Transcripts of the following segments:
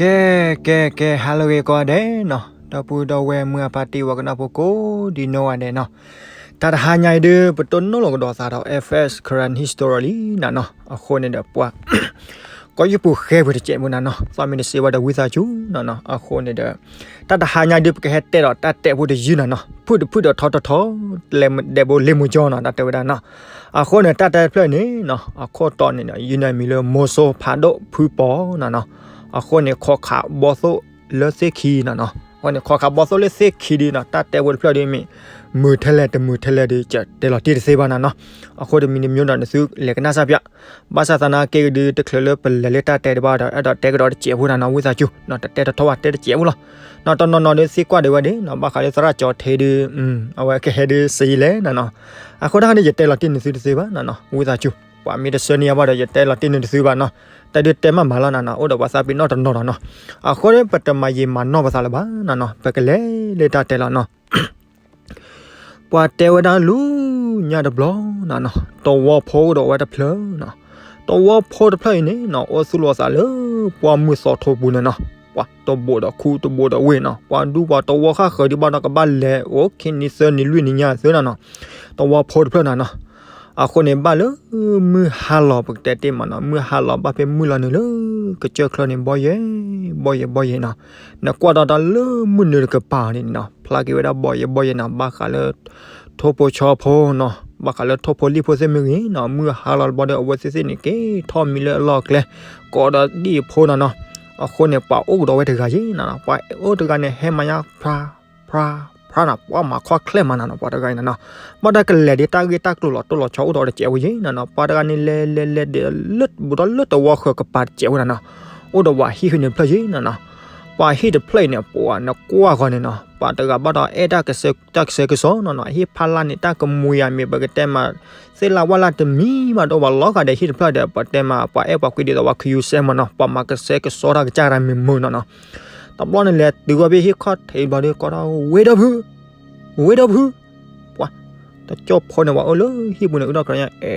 ကဲ ကဲ ကဲ ဟါလၢအဂ့ၤကိးဂၤဒဲးနီၤ, ဒီပုၢ်ဒီဝဲၢ်မုၢ်အဖါတံၢ်ဝဲကနၣ်ဖိကိးဒံနီၢ်ဂၤဒဲးနီၤ, တၢ်တဟါညါအံၤဒုး ပတိၢ်နီၣ်လီၤကဒီးသးဒီး F S Karen History လံနၤနီၤ, အဃိန့ၣ်ဒီးပှၤ ကီၢ်ယပူၤဃဲပူၤတစဲးဖိနၤနီၤ, သီမ့ၢ်တစ့ဝဲဒီးဝံသးစူၤနၤနီၤ, အဃိန့ၣ်ဒီး တၢ်တဟါညါဒုး ပကဟဲတဲဒီးတၢ်တဲဖိတယုၢ်နၤနီၤ, ဖုၣ်တဖုၣ်ဒီးထီတထီ, လဲၤဒဲးဘိလ့မူကၠီနီၤ, တၢ်တဲဝဲဒၣ်နီၤ, အဃိန့ၣ် တၢ်တဲတဖျၢၣ်န့ၣ်နီၤ, အခိၣ်တီန့ၣ်ဒီး ယုၢ်နမံၤလၢမိၤစိဖးဒိၣ်ဖုပီၤနၤနီၤ, အဃိန့ၣ် ခီခးဘီသိၣ်လၢသ့ၣ်ခံနၤနီၤ, အဃိန့ၣ် ခီခးဘီသိၣ်လၢသ့ၣ်ခံဒုးနီၤ, တၢ်တဲဖိတဖျၢၣ်ဒုးမ့ၢ် မုာ်ထဲလဲၣ်တမုာ်ထဲလဲၣ်ဒုး ကတဲလီၤတံၢ်တသ့ဘၣ်နၤနီၤ, အဃိတမံၤတမံၤဒီး နသုလဲၤကနၣ်စၢ်ပၠး, ဘၣ်ဆၣ်သနာ်က့ဒုး တချုးလၢပလဲၤလၢတၢ်တဲတဘၣ်ဒီး အဲၣ်ဒိးတဲကဒီးတစဲးဖိနၤနီၤ, ဝံသးစူၤနီၤ, တတဲတထီဘၣ် တဲတစဲးဖိလီၤ, နီၤတနီၤနီၤဒုးသံကွၢ်ဒံးဝဲဒၣ်နီၤ, ဘၣ်ဃးလၢသရၣ်ကၠီထဲဒုး အဝဲကဟဲဒုးစံးလဲၣ်နၤနီၤ, အဃိတၢ်န့ၣ် ယတဲလီၤတံၢ်နသုတသ့ဘၣ်နၤနီၤ, ဝံသးစူၤ, ပှၤမ့ၢ်တဆၢန့ၢ်ယၤဘၣ်ဒီး ယတဲလီၤတံၢ်နသုဘၣ်နီၤ, တၢ်ဒုးတဲမးမးလီၤနၤနီၤ, အိၣ်ဒီးပှၤသးပ့ၤနီၣ်တနီၤဒီးနီၤ, အဃိန့ၣ် ပတမၤယံာ်မၤနီၢ်ပသးလၢၤဘၣ်နၤနီၤ, ပကလဲၤလၢတၢ်တဲလီၤနီၤ ပှၤတဲဝဲဒၣ်လူညါတဘျီနၤနီၤ, သဝီဖိအိၣ်ဒီးဝဲတဖျၢၣ်နီၤ, သဝီဖိတဖျၢၣ်အံၤန့ၣ်နီၤ, အိၣ်သူၣ်လီၤသးလၢပှၢ်မုၢ်သီထိပူၤန့ၣ်နီၤ, ပှၤတဘိးဒီးခူတဘိးဒီးဝ့ၢ်နီၤ, ပှၤဒူပှၤသဝီဃၣ်ဃၢၤဒံးဘၣ်ဒီး ကဘၣ်လဲၤအိၣ်ခံနံၤသၢနံၤလွံၢ်နံၤညါသၢနၤနီၤ, သဝီဖိတဖျၢၣ်နၤနီၤ, အဃိန့ၣ်ဘၣ်လၢ မုၢ်ဟါလီၤ ပကတဲတ့ၢ်မးနီၤ, မုၢ်ဟါလီၤဘၣ်ဖဲမုၢ်လီၤနုာ်လၢ ကစၢၢ်ချၢန့ၣ် ဘီယဲၢ် ဘီယဲၢ် ဘီယဲၢ်နီၤ, နကွၢ်ဒီးတၢ်လၢမုၢ်နုာ်တကပၤန့ၣ်နီၤ, ဖျါက့ၤဝဲဒၣ်ဘီယဲၢ် ဘီယဲၢ်နီၤ, ဘၣ်ဃးလၢ ထိၣ်ဖိဆီဖိနီၤ, ဘၣ်ဃးလၢထိၣ်ဖိလံၣ်ဖိသ့ၣ်မ့ၢ်ဂ့ၤနီၤ, မုၢ်ဟါလီၤတဘျီဒီး အဝဲသ့ၣ်သ့ၣ်န့ၣ် က့ၤထီၣ်မံလၢအလီၢ်အကျဲ ကိးဒီးဒ်အဖိနၤနီၤ, အဃိန့ၣ် ပှၤအိၣ်ကဒီးဝဲတဂၤယဲၢ်နၤနီၤ, ပှၤအိၣ်တဂၤန့ၣ် ဟဲမၤညါ ဖြါ ဖြါ ဖြါနီၤ, ပှၤမၤခီၣ်ချဲၣ်မးနၤနီၤ, ပှၤတဂၤအံၤနၤနီၤ, ဘၣ်တၢ်ကလဲၤဒ်တၢ်ဂ့ၢ်တၢ်ကျိၤလီၤတိၢ်လီၤဆီအိၣ်ဒီးတစဲးဝဲယဲၢ်နၤနီၤ, ပှၤတဂၤန့ၣ် လဲၤလဲၤလဲၤဒ်လၢဘူးဒီးလၢသဝီဃၢၤကပၤတစဲးဝဲနၤနီၤ, အိၣ်ဒီးပှၤဟံၣ်ဃုာ်န့ၣ်တဖျၢၣ်ယဲၢ်နၤနီၤ, ပှၤဟံၣ်တဖျၢၣ်အံၤန့ၣ် ပှၤနကွၢ်ဃီန့ၣ်နီၤ, ပှၤတဂၤဘၣ်ဒီးအဲၣ်တၢ်ကစဲ တၢ်ကစဲကစီနီၤနီၤ, ဟံၣ်ဖးလၢ်န့ၣ် တၢ်ကမှံအမ့ၢ် ပကတဲမး သ့ၣ်လၢ်ဝၣ်လၢ်တမံၤဘၣ်ဒီး ပှၤလီၤဂာ်ဒီးဟံၣ်တဖျၢၣ်ဒီး ပှၤတဲမး ပှၤအဲၣ်ပှၤကွံဒ်သိးပှၤခူစဲမးနီၤ, ပှၤမၤကစဲကစီတၢ်ကစၢ်တၢ်မုာ်မုာ်နီၤနီၤ, တဘျီန့ၣ်လဲၤတုၤဝဲဖဲဟံၣ်ခီၣ်ထံးဘျီဒီး ကိးဒီး ဝ့ၢ်ဒီဖု ဝ့ၢ်ဒီဖု, ပှၤ တကၠီၣ်ဖိန့ၣ် ပှၤအိၣ်လၢဟံၣ်ပူၤန့ၣ် အုၣ်ထီၣ်ကြၢးညါ အဲ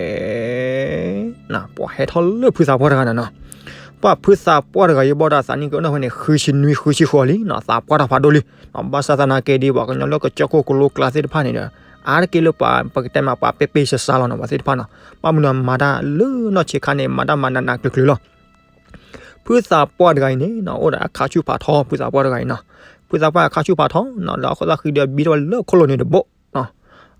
န ပှၤဟဲထီၣ်လၢဖုသးပှၢ်တဂၤနၤနီၤ, ပှၤဖုသးပှၢ်တဂၤအံၤ ဘၣ်ဒီးသးနံၣ်ကအိၣ်နီၢ်ဖဲန့ၣ် ဃုဆံနွံ ဃုဆံဃိးလံနီၤ, သးပှၢ်တၢ်ဖးဒိၣ်လံ, ဘၣ်ဆၣ်သနာ်က့ဒီး ပှၤကညီလၢကစၢၢ်ခိၣ်ကလိကျါသ့ၣ်တဖၣ်န့ၣ်ဒီး အါတက့ၢ်လၢပှၤ ပကတဲမး ပှၤပ့ပ့စးစးလီၤနီၤ, ပှၤသ့ၣ်တဖၣ်နီၤ, ဘၣ်မနုၤမၤတၢ်လၢနီၢ်ဆံးခါန့ၣ် မၤတၢ်မၤနးနးကျုၤကျုၤလီၤ. ဖုသးပှၢ်တဂၤအံၤန့ၣ်နီၤ အိၣ်ဒီးအခါဆူၣ်ဖးထီ ဖုသးပှၢ်တဂၤအံၤနီၤ, ဖုသးပှၢ်အခါဆူၣ်ဖးထီနီၤ, လၢအဃိသတးဃုာ်ဒီးဘံထီၣ်ဝဲလၢခိၣ်လိၤန့ၣ်တဘိနီၤ,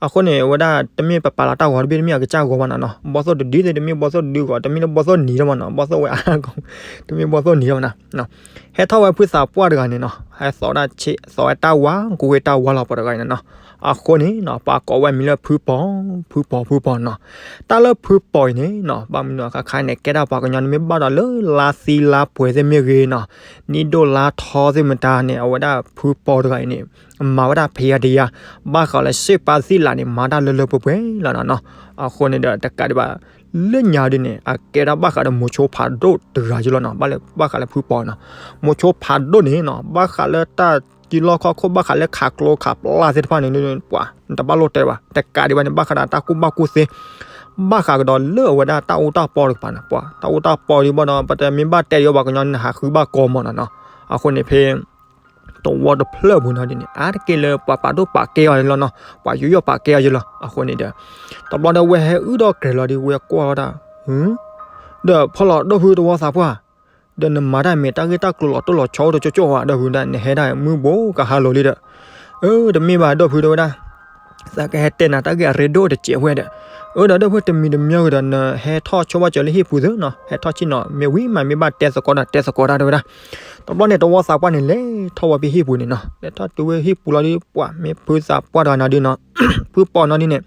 အဃိန့ၣ် အဝဲဒၣ်တမ့ၢ်ပပာ်လီၤတၢ်ဂီၤတဘ့ၣ် တမ့ၢ်အကစၢ်ဂီၤဘၣ်နီၤနီၤ, ဘီသိၣ်တဒုသ့ၣ် တမ့ၢ်ဘီသိၣ်ဒုဂီၤ တမ့ၢ်လၢဘီသိၣ်နံၤလီၤမးနီၤ, ဘီသိၣ်ဝဲအါ တမ့ၢ်ဘီသိၣ်နံၤလီၤမးနီၤ, ဟဲထီၣ်ဝဲဖုသးပှၢ်တဂၤန့ၣ်နီၤ, ဟဲသီဒၣ်ဆ့ သီဝဲတၢ်ဝါ ကူဝဲတၢ်ဝါလီၤ ပှၤတဂၤအံၤနီၤနီၤ, အဃိန့ၣ်နီၤ ပှၤကိးဝဲမံၤလၢဖုပီၤ ဖုပီၤ ဖုပီၤနီၤ, တၢ်လၢဖုပီၤအံၤန့ၣ်နီၤ ဘၣ်မနုၤအခါခါန့ၣ် ကဲဒၣ်ပှၤကညီနမ့ၢ်ဘၣ်ဒီးလၢလါသံလါပှဲၤသ့ၣ်မ့ၢ်ဂ့ၤနီၤ, နံၣ်ဒိၣ်လါထီသ့ၣ်မတၤန့ၣ် အဝဲဒၣ်ဖုပီၤတဂၤအံၤန့ၣ် မၤဝဲဒၣ်ဖံးယါတယါ, ဘၣ်ဃးလၢစ့ပာ်သံလးန့ၣ် မၤတၢ်လၢလၢပှဲၤပှဲၤလီၤနီၤနီၤ, အဃိန့ၣ်ဒီးတကးဒံးဘၣ် လၢညါဒ်န့ၣ် အကဲဒၣ်ဘၣ်ဃးဒီးမိၤဆိဖးဒိၣ်တဂၤယလီၤနီၤ, ဘၣ်လၢဘၣ်ဃးလၢဖုပီၤနီၤ, မိၤဆိဖးဒိၣ်န့ၣ်နီၤ ဘၣ်ဃးလၢတၢ်စုလီၢ်ခီၣ်ခိၣ် ဘၣ်ဃးလၢခးကျိခးပျၢ်သ့ၣ်တဖၣ်န့ၣ် ပှၤ တဘၣ်လိၣ်တဲဘၣ်, တကးဒံးဘၣ်န့ၣ် ဘၣ်ဃးဒီးတၢ်ကူၣ်ဘၣ်ကူၣ်သ့ ဘၣ်ဃးကဒီးလၢအဝဲဒၣ်တၢ်အူတၢ်ပီတကပၤန့ၣ်, ပှၤတၢ်အူတၢ်ပီဒ်ဘၣ်ဒီး ပတမ့ၢ်ဘၣ်တဲဒံးဘၣ် ပှၤကညီနဟးဃုဘၣ်ကီမးနီၤနီၤ, အဃိန့ၣ်ဖဲ သဝီတဖျၢၣ်ပူၤနီၤဒ်န့ၣ် အါတက့ၢ်လၢပှၤပာ်ဒိၣ်ပာ် ကဲအီၤလီၤနီၤ, ပှၤယူးယီၣ်ပာ်ကဲအီၤယလီၤ, အဃိန့ၣ်ဒီး တဘျီဒီးဝဲဟဲအုၣ်ဒီးကြဲၤလီၤဒီး ဝဲကွၢ်ဝဲဒၣ် ဒီးဖီလီၤဒီးဖုသဝီသးပှၢ်, ဒီးနမၤတၢ်မ့ၢ်တၢ်ဂ့ၢ်တၢ်ကျိၤလီၤတိၢ်လီၤဆီအိၣ်တကၠိကၠိဧါ, ဒီးဖုဒၣ် နဟဲဒၣ်မုၢ်ဘိကဟါလီၤလံဒီး, အၢ တမ့ၢ်ဘၣ်ဒီးဖု တဲဝဲဒၣ်, သးကဟဲတဲနၤတၢ်ဂ့ၢ်အရ့ဒိၣ်တစဲးဝဲဒီး, အၢ ဒီးဒီးဖု တမံၤတမံၤကဒီး နဟဲထီၣ်ဆိဘၣ်စၢၤလၢဟံၣ်ပူၤသ့နီၤ, ဟဲထီၣ်ဆ့ၣ်နီၤ မ့ၢ်ဝံၤမး မ့ၢ်ဘၣ်တဲသကိးတၢ် တဲသကိးတၢ် တဲဝဲဒၣ်, တဘျီန့ၣ် သဝီသးပှၢ်န့ၣ် လဲၤထီၣ်ဝဲဖဲဟံၣ်ပူၤန့ၣ်နီၤ, လဲၤထီၣ်တုၤဝဲဟံၣ်ပူၤလီၤဒီး ပှၤမ့ၢ်ဖုသးပှၢ်တဂၤနီၤဒ်နီၤ, ဖုပီၤနီၤဒ်န့ၣ်,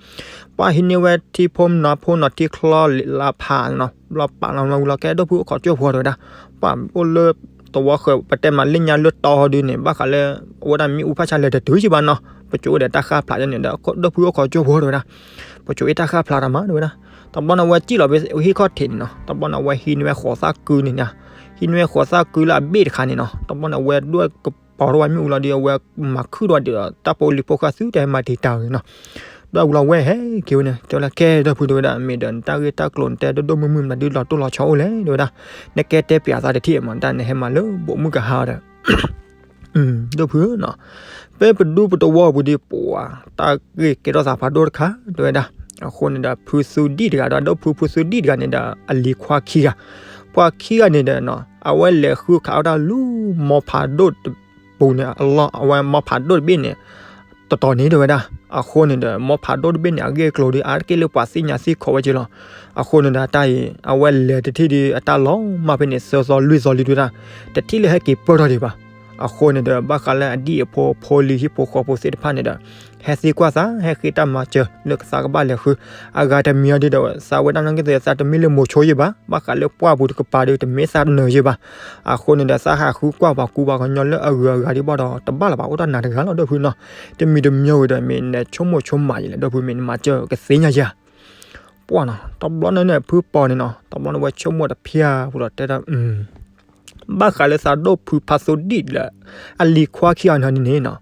ပှၤဟံးန့ၢ်ဝဲထံဖိနီဖိနီၤ ထံချီလါဖးနီၤ, ဘျီပာ်လီၤဝံၤလီၤ ကဲဒီးဖုအိၣ်ခိးကၠိဖိတဲဝဲဒၣ်, ပှၤအိၣ်လၢသဝီဃၢၤ ပတဲမးလၢညါလၢတီဒ်န့ၣ် ဘၣ်ဃးလၢ အဝဲဒၣ်မ့ၣ်အူဖးဆါလဲၤတတုၤစံးဘၣ်နီၤ, ပစိၤအိၣ်ဒီးတၢ်ဃၣ်ဖျးန့ၣ်ဒီး ဒီးဖုအိၣ်ခိးကၠိဖိတဲဝဲဒၣ်, ပစိၤအ့ၣ်တၢ်ဃၣ်ဖျးတၢ်မးတဲဝဲဒၣ်, တဘျီန့ၣ် ဝဲစံၣ်လီၤဖဲဟံၣ်ခီၣ်ထံးန့ၣ်နီၤ, တဘျီန့ၣ် ဝဲဟံးန့ၢ်ဝဲဃိးသၣ်ကုန့ၣ်ညါ, ဟံးန့ၢ်ဝဲဃိးသၣ်ကုလၢအဘ့ၣ်တခါန့ၣ်နီၤ, တဘျီန့ၣ် ဝဲဒွဲၣ်ကပီၤထီၣ်ဝဲမ့ၣ်အူလီၤဒီး အဝဲမၤခုၣ်ဒီးတၢ်ဖိလံၤဖိဃၢ်သုတဟဲမၤတံာ်တာ်ဂ့ၤနီၤ, ဒီးဝံၤလီၤဝဲဟဲက့ၤဝဲန့ၣ် တဲဝဲဒၣ် ကဲ ဒီဖု တဲဝဲဒၣ် မ့ၢ်ဒီးနတၢ်ဂ့ၢ်တၢ်ကျိၤနတဲဒိၣ်ဒိၣ်မုၢ်မုၢ် နဒုးလီၤတိၢ်လီၤဆီအိၣ်လဲၣ် တဲဝဲဒၣ်. နကဲတဲပျးသးတထံၣ်မး တၢ်နဟဲမၤလၢဘိးမုၢ်ကဟါဒီး ဒီဖုနီၤ, ဖဲပဒူပတဝီပူၤဒီး ပှၤတၢ်ဂ့ၢ်ကဲထီၣ်သးဖးဒိၣ်တခါ တဲဝဲဒၣ်. အဃိန့ၣ်ဒီး ဖုသူဒံၣ်တဂၤဒီး ဒီဖု ဖုသူဒံၣ်တဂၤန့ၣ်ဒီး အလံၤခွါခံဂၤ, ပှၤခံဂၤန့ၣ်ဒီး အဝဲလဲၤဃုခးအီၣ်တၢ်လၢ မိၢ်ဖးဒိၣ်တပူၤန့ၣ် အလီၢ် အဝဲမိၢ်ဖးဒိၣ်တဘ့ၣ်န့ၣ် တတီၤန့ၣ် တဲဝဲဒၣ်. အဃိန့ၣ်ဒီး မိၢ်ဖးဒိၣ်တဘ့ၣ်န့ၣ် အဂ့ၢ်အကျိၤဒီး အါတက့ၢ်လၢပှၤသ့ၣ်ညါသ့ၣ်ခီဝဲက့လီၤ. အဃိန့ၣ်ဒီး တၢ်အံၤ အဝဲလဲၤတထံၣ်ဒီး အတၢ်လီၤမၢ်ဖဲန့ၣ် သၢသီလွံၢ်သီလံ တဲဝဲဒၣ်, တထံၣ်လၢဟဲက့ၤပၢၢ်ထီၣ်ဒံးဘၣ်. အဃိန့ၣ်ဒီး ဘၣ်ဃးလၢအဒံၣ်အဖိအဖိလံၤ ဟံၣ်ဖိဃီဖိသ့ၣ်တဖၣ်န့ၣ်ဒီး ဟဲသံကွၢ်သး ဟဲဃ့တၢ်မၤစၢၤလၢသးကဘၣ်လဲၤဃု, အဂၤတမံၤအံၤဒီး သးဝဲဒၣ်နာ်က့သ့ၣ် သးတမ့ၢ်လၢမိၤဆိယ့ၢ်ဘၣ်, ဘၣ်ဃးလၢပှၢ်ပူၤတကပၤဒီး တမ့ၢ်သးတနၢၤယ့ၢ်ဘၣ်. အဃိန့ၣ်ဒီး သးဟးဃုကွၢ်ပှၤကူပှၤကညီလၢအဂုၤအဂၤဒံးဘၣ်ဒီး တဘၣ်လၢၤဘၣ် အိၣ်တၢ်နးတဂၤလီၤ ဒီဖုနီၤ. တမံၤတမံၤဂ့ၤဒီး မ့ၢ်နဆိကမိၣ်ဆိကမးယံၤလဲၣ် ဒီဖု မ့ၢ်နမၤစၢၤကသ့ၣ်ညါယၤ ပှၢ်နီၤ, တဘျီန့ၣ်န့ၣ် ဖုပီၤန့ၣ်နီၤ, တဘျီန့ၣ်ဝဲဆိကမိၣ်တဖျၢၣ်ပူၤဒီးတဲဒၣ် ဘၣ်ဃးလၢသးဒိၣ်ဖုဖးသူဒံၣ်ဒီး အလံၤခွါခံဂၤန့ၣ်န့ၣ်နီၤ,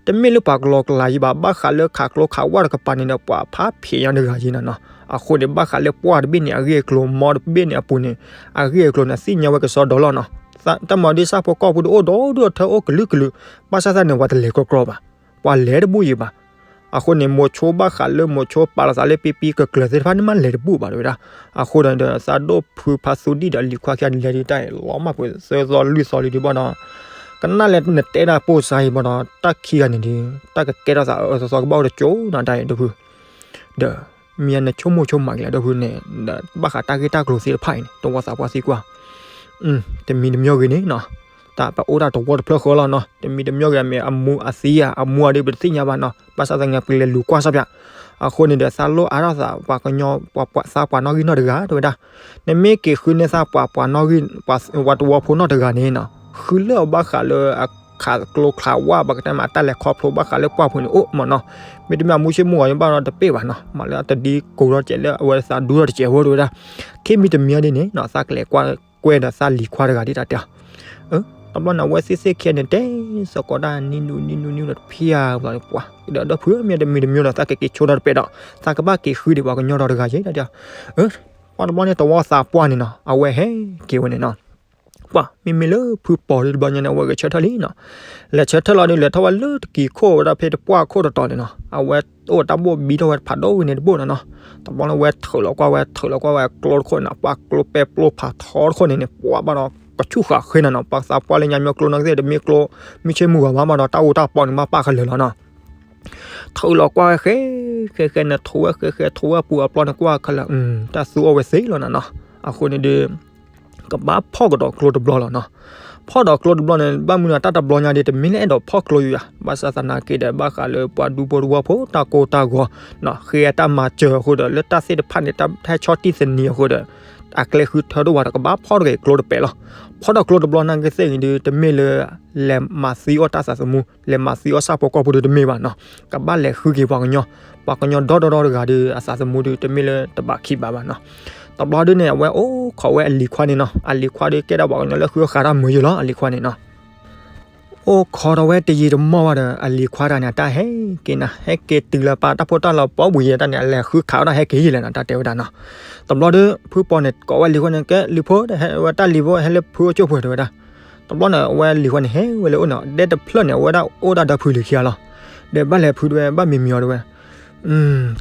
တမ့ၢ်လၢပှၤကလီကလးယံၤဘၣ်, ဘၣ်ဃးလၢခးကျိခးဝၣ်တကပၤန့ၣ်ဒီး ပှၤဖးဖျဲးညါတဂၤယံၤနီၤနီၤ. အဃိန့ၣ် ဘၣ်ဃးလၢပှၢ်တဘ့ၣ်န့ၣ် အဂ့ၢ်အကျိၤ မီတဘ့ၣ်န့ၣ်အပူၤန့ၣ် အဂ့ၢ်အကျိၤန့ၣ် သ့ၣ်ညါဝဲကစီဒီလီၤနီၤ. တၢ်မၤဒ်ဆၣ်ဖိကီၢ်ဖိဒီး အိၣ်ဒီဒူၣ်အထၢအိၣ်ကလုာ်ကလုာ်, ဘၣ်ဆၣ်သနာ်က့ ပှၤတလဲၤကြီကြီဘၣ်, ပှၤလဲၤတဘူၣ်ယံၤဘၣ်. အဃိန့ၣ် မိၤဆိဘၣ်ဃးလၢမိၤဆိပာ်လီၤသးလၢပံပံကကျၢၤသ့ၣ်တဖၣ်န့ၣ် မ့ၢ်လဲၤတဘူၣ်ဘၣ် တဲဝဲဒၣ်. အဃိဒီး သးဒိၣ်ဖုဖးသူဒံၣ်ဒီးလံၤခွါခံဂၤန့ၣ် လဲၤဒ်တၢ်အံၤ လီၤမၢ်ပှဲၤသၢသီလွံၢ်သီလံဒံးဘၣ်ဒီး ကနၣ်လၢနတဲဒၣ်ပိၢ်စါအံၤဘၣ်ဒီး တၢ်ခံဂၤန့ၣ်ဒီး တၢ်ကကဲထီၣ်သးအၢသီသီကဘၣ်အိၣ်တကၠိနီၤ တၢ်အံၤ ဒီဖု ဒီး မ့ၢ်နဆိကမိၣ်ဆိကမးက့ၤလၢ ဒီဖုန့ၣ် ဒီးဘၣ်ဃးတၢ်ဂ့ၢ်တၢ်ကျိၤသ့ၣ်တဖၣ်အံၤန့ၣ် တဝီသးပှၢ်သံကွၢ် တမံၤတမံၤဂ့ၤန့ၣ်နီၤ, တၢ်ပအိၣ်တၢ်တဝီတဖျၢၣ်ဃီလီၤနီၤ, တမံၤတမံၤဂ့ၤ အမ့ၢ်အမူအသံဧါ အမူအဒုး ပတသ့ၣ်ညါဘၣ်နီၤ, ဘၣ်ဆၣ်သနာ်က့ ပလဲၤလူၤကွၢ်စီဖျါ. အဃိန့ၣ်ဒီး သးလိၣ်အါထီၣ်သး ပှၤကညီ ပှၤသးပှၢ်နီၣ်ဂံၢ်နီၣ်တဂၤ တဲဝဲဒၣ်, နမ့ၢ်က့ၤဃုန့ၢ်သးပှၢ်ပှၤနီၣ်ဂံၢ် ပှၤတဝီဖိနီၣ်တဂၤန့ၣ်နီၤ, ဃုလၢအဘၣ်ဃးလၢအခးကျိခးဝၣ် ပကတဲမး အတၢ်လဲၤခီဖျိဘၣ်ဃးလၢပှၢ်ဖိန့ၣ် အိၣ်မးနီၤ, မ့တမ့ၢ်အမူဆိကမိၣ်အီၤဘၣ်ဒီးတပ့ၢ်ဘၣ်နီၤ, မ့ၢ်လၢအတဒ်ကိးထီၣ်တစဲးလၢအဝဲသးဒူထီၣ်တစဲးဖိ တဲဝဲဒၣ်, ခံမံၤတမံၤဒ်န့ၣ်နီၤ သးကလဲၤကွၢ်ကွဲဒီးသးလံၤခွါတဂၤဒ်တၢ်တဲအီၤ တဘျီန့ၣ် အဝဲသ့ၣ်သ့ၣ်ခံဂၤန့ၣ် တဲသကိးတၢ်နံၤနူနံၤနူနံၤဒီးတဖျါပှၤဒီးပှၤ ဒီးဒီဖုမ့ၢ်တမံၤတမံၤဒီး သးကက့ၤဆိဒီးတပဲာ်ဒီး သးကဘၣ်က့ၤဃုဒံးပှၤကညီဒီးတဂၤယဲဒၣ်တဲအီၤ, ပှၤတဘျီန့ၣ် တဝီသးပှၢ်န့ၣ်နီၤ အဝဲဟဲက့ၤဝဲန့ၣ်နီၤ, ပှၤမ့မ့ၢ်လၢဖုပီၤဒ်တဘျီညါန့ၣ် အဝဲဂဲၤဆၢထၢၣ်လံနီၤ, လဲၤဆၢထၢၣ်လီၤဒီး လဲၤထီၣ်ဝဲလၢတကံၤခိၣ်ဝဲဒၣ်ဖဲတပှၢ်ခိၣ်တတီၤန့ၣ်နီၤ အဝဲအိၣ်တၢ်ဘိၣ်ဘံထီၣ်ဝဲဖးဒိၣ်ဝဲန့ၣ်တဘိၣ်နီၤနီၤ, တဘျီန့ၣ် ဝဲထုးလီၤကွၢ်ဝဲ ထုးလီၤကွၢ်ဝဲကျိတခိၣ်န့ၣ် ပှၤကျိပဲပျိဖးထီတခိၣ်န့ၣ်န့ၣ် ပှၤဘၣ်ဒီး ကဆူၣ်ဃာ်ဃ့နၤနီၤ, ပှၤသးပှၢ်လၢညါမ့ၢ်ကျိနီၣ်ဂံၢ်သ့ၣ် တမ့ၢ်ကျိ မုၢ်ဆ့ၣ်မုၢ်ဂီၤဘၣ်ဘၣ်ဒီး တၢ်အူတၢ်ပီန့ၣ် ဘၣ်ပာ်ကလၢာ်လီၤနီၤ ထုးလီၤကွၢ်ဝဲဃဲ ဃဲဃဲန့ၣ် ထုးဝဲဃဲဃဲ ထုးဝဲပူၤအပျီန့ၣ် ကွၢ်ခဲလၢာ် တၢ်သူအီၣ်ဝဲသ့လီၤနီၤနီၤ, အဃိန့ၣ်ဒီး ကဘၣ်ဖီၣ်ကဒီးကျိတဘျီလီၤနီၤ, ဖီၣ်ဒီးကျိတဘျီန့ၣ် ဘၣ်မနုၤဒီး တၢ်တဘျီညါဒီး တမ့ၢ်လၢအဲၣ်ဒိးဖီၣ်ကျိယၤ ဘၣ်ဆၣ်သနာ်က့ဒီး ဘၣ်ဃးလၢပှၤဒူဖိတဝီဖိ တၢ်ကိၢ်တၢ်ဂီၤ ဃ့အတၢ်မၤစၢၤအဃိဒီး လၢတၢ်သ့ၣ်တဖၣ်န့ၣ် တၢ်ဟဲဆီၣ်တံၢ်သနံးအဃိဒီး အကျဲဃုထၢတအိၣ်ဘၣ်ဒီး ကဘၣ်ဖီၣ်တဂ့ၤကျိတပဲာ်လီၤ, ဖီၣ်ဒီးကျိတဘျီနာ်က့သ့ၣ်ဂ့ၤဒီး တမ့ၢ်လၢ လဲၤမၤသံအီၣ်တၢ်သးသမူ လဲၤမၤသံအီၣ်ဆၣ်ဖိကီၢ်ဖိဒီးတမ့ၢ်ဘၣ်နီၤ, ကဘၣ်လဲၤဃုက့ၤပှၤကညီ, ပှၤကညီဒီဒီဒီတဂၤဒီး အသးသမူဒီး တမ့ၢ်လၢတဘၣ်ခံဘၣ်ဘၣ်နီၤ, တဘျီဒုန့ၣ် အဝဲအိၣ်ခိးဝဲအလံၤခွါန့ၣ်နီၤ, အလံၤခွါဒီးကဲဒၣ်ပှၤကညီလၢဃုဃးတၢ်မုာ်ယိာ်လီၤ အလံၤခွါန့ၣ်နီၤ အိၣ်ခိးဒီးဝဲတယံာ်တမီၢ်ဘၣ်ဒီး အလံၤခွါတဂၤန့ၣ် အတၢ်ဟဲက့ၤနၤ ဟဲက့ၤတုၤလၢပၢ်တၢ်ဖိတၢ်လံၤပိာ်ဘှံးယဲတၢ်န့ၣ် အလဲၤဃုခးဝဲဒၣ်ဟဲက့ၤယံာ်လဲၣ်နီၤ တၢ်တဲဝဲဒၣ်နီၤ, တဘျီဒီး ဖုပီၤန့ၣ် ကိးဝဲလံၤခွါန့ၣ် ကဲလံၤဖိ ဟဲဝဲတၢ်လံၤဖိ ဟဲလၢဖုအိၣ်ကၠိၢ်ပှဲၤတဲဝဲဒၣ်, တဘျီန့ၣ် အဝဲလံၤခွါန့ၣ် ဟဲဝဲလၢအိၣ်န့ၣ် ဒဲတဖျၢၣ်န့ၣ် အဝဲဒၣ်အိၣ်ဒၣ်ဒီဖုလံၤခံဂၤလီၤ, ဒီးဘၣ်လဲၤဖုတဲဝဲ ဘၣ်မံၤမံၤအီၤတဲဝဲ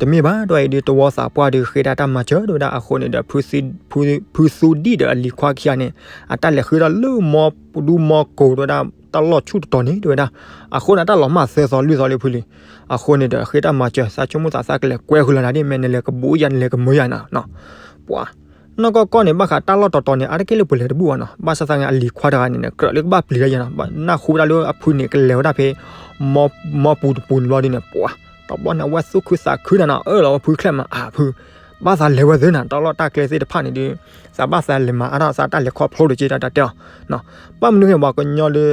တမ့ၢ်ဘၣ် တဲဝဲအံၤဒီး တဝီသးပှၢ်ဒီး ဃ့ဒၣ်တၢ်မၤစၢၤတဲဝဲဒၣ် အဃိန့ၣ်ဒီး ဖုသူဒံၣ်ဒီးအလံၤခွါခံဂၤန့ၣ် အတၢ်လဲၤဃုဒၣ်လၢမီပူၤဒူမီကိၤတဲဝဲဒၣ် တၢ်လီၢ်ဆူၣ်တတီၤန့ၣ်တဲဝဲဒၣ်, အဃိန့ၣ် တၢ်လီၤမၢ်သၢသီလွံၢ်သီလံဖုလံၤ, အဃိန့ၣ်ဒီး ဃ့တၢ်မၤစၢၤ သးဆိကမိၣ်သးသးကလဲၤကွဲဃုာ်လီၤနၤဒ်မ့ၢ်နလဲၤကဘူးယၤနလဲၤကမၢယၤနီၤ, ပှၤ နီၢ်ကီၢ်ကီၢ်န့ၣ် ဘၣ်ဃးတၢ်လီၢ်တတီၤန့ၣ် အါတက့ၢ်လၢပလဲၤတဘူၣ်ဘၣ်နီၤ, ဘၣ်ဆၣ်သနာ်က့ အလံၤခွါတဂၤန့ၣ် ကြၢးလၢကဘၣ်ပျံၤတၢ်ယဲနီၤ, နၢ်ဟူဒၣ်လၢအဖုန့ၣ် ကလဲၤဝဲဒၣ်ဖဲ မီပူၤတပူၤန့ၣ်ဘျီဒ်န့ၣ် ပှၤ တဘျီန့ၣ် အဝဲသူၣ်ခုသးခုနၤနီၤ, အၢၣ်လီၤဝဲဖုချဲၣ်မး အဖု ဘၣ်သးလဲၤဝဲသ့နီၤ, တၢ်လီၢ်တၢ်ကျဲသ့ၣ်တဖၣ်န့ၣ်ဒီး သးဘၣ်သးလဲၤမၤအါထီၣ်သးတၢ်လဲၤခီဖျိဒီးက့တၢ်တဲအီၤ, ဘၣ်မနုၤဃိပှၤကညီဒီး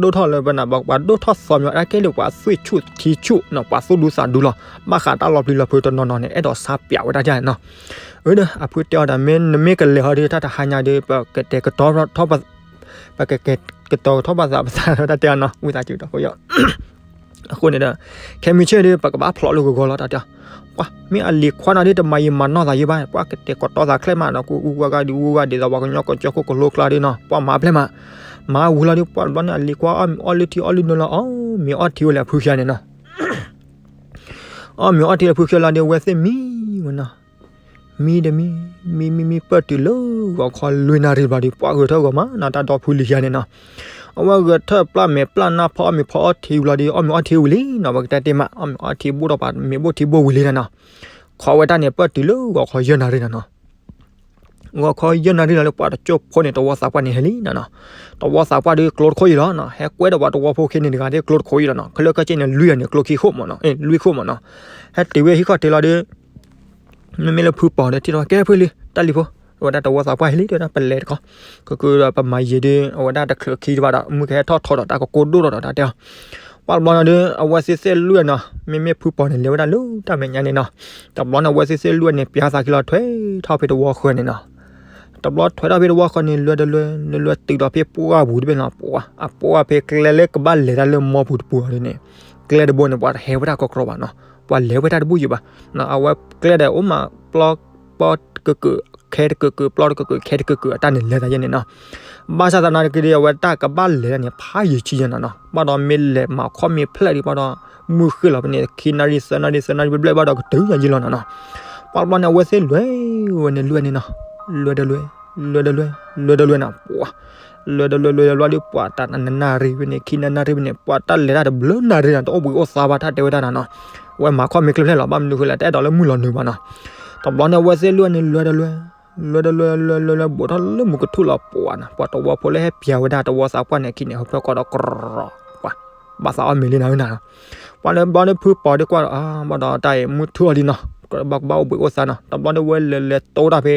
ဒိၣ်ထီၣ်လၢပနၤ ပှၤဒိၣ်ထီၣ်သီမီၤ အါတက့ၢ်လၢပှၤသွံၣ်ဆူၣ်ထံဆူၣ်နီၤ, ပှၤသူၣ်ဒူသးဒူလီၤ, ဘၣ်ဃးတၢ်လီၤပျံၤလီၤဖုးတနီၤနီၤန့ၣ် အဲၣ်ဒိးဆါပျးဝဲဒၣ်ယါနီၤ, အၢ ဒီးအဖုတဲအီၤဒီး မ့ၢ်နမ့ၢ်ကလဲၤဟီဒီး တၢ်တဟါညါဒီး ပကတဲာ်ကတီၤထီၣ် ပကကဲကတီၤထီၣ်ပသးပသးတၢ်တဲအီၤနီၤ, ဝံသးစူၤတၢ်ဃိယီၤ အဃိန့ၣ်ဒီး ခဲမုၢ်ဆ့ၣ်ဒီး ပကဘၣ်ဖျိးလၢဂီၤဂီၤလီၤ တၢ်တဲအီၤ, ပှၤ မ့ၢ်အလံၤခွါနၤဒ်တမၤယံာ်မၤနီၢ်သးယံာ်ဘၣ်, ပှၤကတဲာ်ကတီၤသးချဲမးနီၤ, ကူကူဂၤဂၤဒုးကူဂၤဒ်သိးပှၤကညီကီၢ်ကၠီခိၣ်ကလိကျါဒ်နီၤ, ပှၤမၤဖျဲၣ်မး, မၤဝံၤလီၤဒုး ပှၤတဘျီန့ၣ် အလံၤခွါအီၣ်မ့ၤအီထံအီလုၢ်နုာ်လီၤ, အီၣ်မ့ၤအီထံဝဲလၢအဖုခံဂၤန့ၣ်နီၤ. အီၣ်မ့ၤအီထံလၢဖုခံဂၤလီၤဒီး အဝဲသ့ၣ်မံဝဲနီၤ, မံဒီးမံ, မံမံမံပၢၢ်တုၤလၢဂီၤခီလွံၢ်နၣ်ရံၣ်ဘျီဒီး ပှၤဂဲၤထၢၣ်ဂီၤမးနီၤ, တၢ်ဒီဖုလံၤခံဂၤန့ၣ်နီၤ. အဝဲဂဲၤထၢၣ်ပျၢ်မဲာ်ပျၢ်နါ ဖီအီၣ်မ့ၤဖီအီထံဝံၤလီၤဒီး အီၣ်မ့ၤအီထံဝံၤလံနီၤ, ပကတဲတ့ၢ်မး အီၣ်မ့ၤအီထံဘိၣ်ထီၣ်ပှၤ မ့ၤဘိၣ်ထံဘိၣ်ဝံၤလံနီၤနီၤ. ခီဝဲတၢ်န့ၣ် ပၢၢ်တုၤလၢဂီၤခီယဲၢ်နၣ်ရံၣ်နီၤနီၤ. ဂီၤခီယဲၢ်နၣ်ရံၣ်လီၤလၢ ပှၤတကၠိဖိန့ၣ် တဝီသးပှၢ်န့ၣ်ဟဲလံနီၤနီၤ. တဝီသးပှၢ်ဒီးကျိတခိၣ်အံၤလီၤနီၤ, ဟဲကွဲဒီးပှၤတဝီဖိခံန့ၣ်တဂၤဒီးကျိတခိၣ်အံၤလီၤနီၤ, ခဲလၢာ်ခဲဆ့န့ၣ် လွံၢ်ဂၤန့ၣ် ကျိခံခိၣ်မးနီၤ, လွံၢ်ခိၣ်မးနီၤ. ဟဲတုၤဝဲဟံၣ်ခီၣ်ထံးလီၤဒီး မ့မ့ၢ်လၢဖုပီၤဒီး ထံၣ်လီၤ ကဲဖုလံၤ တၢ်လံၤဖိ, အဝဲဒၣ်တဝီသးပှၢ်ဟဲလံ တဲဝဲဒၣ် ပလဲၤတခီ, ကကဒီးပမၤယံာ်ဒီး အဝဲဒၣ်တချုးခံတဘၣ်ဒီး မုၢ်ကဟဲထီၣ်ထီဒီး တၢ်ကကိၢ်ဒိၣ်ထီၣ်ဒီး တၢ်တဲအီၤ. ပှၤတဘျီန့ၣ်ဒီး အဝဲသ့ၣ်သ့ၣ်လွံၢ်နီၤ, မ့မ့ၢ်ဖုပီၤန့ၣ် လဲၤဝဲဒၣ်လၢတၢ်မဲာ်ညါန့ၣ်နီၤ. တဘျီန့ၣ် အဝဲသ့ၣ်သ့ၣ်လွံၢ်န့ၣ် ပျၢ်သးခံလီၤ ထွဲထီၣ်ဖဲတဝီဃၢၤန့ၣ်နီၤ. တဘျီထွဲထီၣ်ဖဲတဝီဃၢၤန့ၣ် လွဲတလွဲ လွဲလွဲတုၤဒီးဖဲပှၢ်ပူၤတဘ့ၣ်နီၤ, ပှၤ အပှၢ်ဖဲကျဲလၢကဘၣ်လဲၤတၢ်လၢမီပူၤတပူၤအီၤဒ်န့ၣ်, ကျဲတဘိန့ၣ် ပှၤတဟဲဝဲဒၣ်ကီကီဘၣ်နီၤ, ပှၤလဲၤဝဲတၢ်တဘူၣ်ယံၤဘၣ်. အဝဲကျဲဒီးအိၣ်မး ပျီ ပျီတကၢၢ်ကၢၢ် ခဲတကၢၢ်ကၢၢ် ပျီတကၢၢ်ကၢၢ် ခဲတကၢၢ်ကၢၢ် အတၢ်န့ၣ်လဲၤသးယဲန့ၣ်နီၤ. ဘၣ်ဆၣ်သနာ်က့ဒီး အဝဲတၢ်ကဘၣ်လဲၤတၢ်န့ၣ် ဖးယံာ်ဆံးယဲနီၤနီၤ, ဘၣ်ဒီးမ့ၢ်လဲၤမၤခီၣ်မ့ၢ်ဖျဲၣ်ဒီး ဘၣ်ဒီး မုၢ်ဃ့ၢ်လီၤဖဲန့ၣ် ခံနၣ်ရံၣ် သၢနၣ်ရံၣ် သၢနၣ်ရံၣ်ဘျဲၣ်ဘျဲၣ် ဘၣ်ဒီးကတုၤညါယံၤလီၤနီၤနီၤ. ပှၤတဘျီန့ၣ် အဝဲသ့ၣ်လွဲဝဲန့ၣ် လွဲန့ၣ်နီၤ, လွဲတလွဲ လွဲတလွဲ လွဲတလွဲနီၤ, ပှၤ လွဲတလွဲ လွဲတလွဲဒီး ပှၤတၢ်နၣ်ရံၣ်ဖဲန့ၣ် ခံနၣ်ရံၣ်ဖဲန့ၣ် ပှၤတၢ်လဲၤတၢ်တဘျုးနၣ်ရံၣ်နီၤ တအိၣ်ဘှံးအိၣ်သါဘၣ် တၢ်တဲဝဲဒၣ်နီၤနီၤ. အဝဲမၤခီၣ်မ့ၢ်ဖျဲၣ်ဖျဲၣ်လီၤ ဘၣ်မနုၤဃိလဲၣ် တအဲၣ်ဒိးလၢမုၢ်လီၤနုာ်ဘၣ်နီၤ. တဘျီန့ၣ် အဝဲသ့ၣ်လွဲန့ၣ် လွဲတလွဲ လွဲတလွဲ လွဲလွဲ ဘိးထီၣ်လၢမူကထူၣ်လီၤ ပှၤနီၤ, ပှၤတဝီဖိလၢဟဲပျၢ်ဝဲဒၣ်တဝီသးပှၢ်န့ၣ် ခံန့ၣ် ဟဲဖၢကီၢ်ဒီး ကြၢး ပှၤ ဘၣ်သးအီၣ်မ့ၤလံနၤဧၢနၤ. ပှၤလၢဘျီန့ၣ်ဖုပီၤဒ်ကွၢ်ဒီး ဘၣ်ဒီးတၢ်အံၤမုၢ်ထူၣ်အီၤလံနီၤ ကဘၣ်ကဘၣ်အိၣ်ဘှံးအိၣ်သါနီၤ. တဘျီန့ၣ် ဝဲလဲၤလဲၤတိတၢ်ဖဲ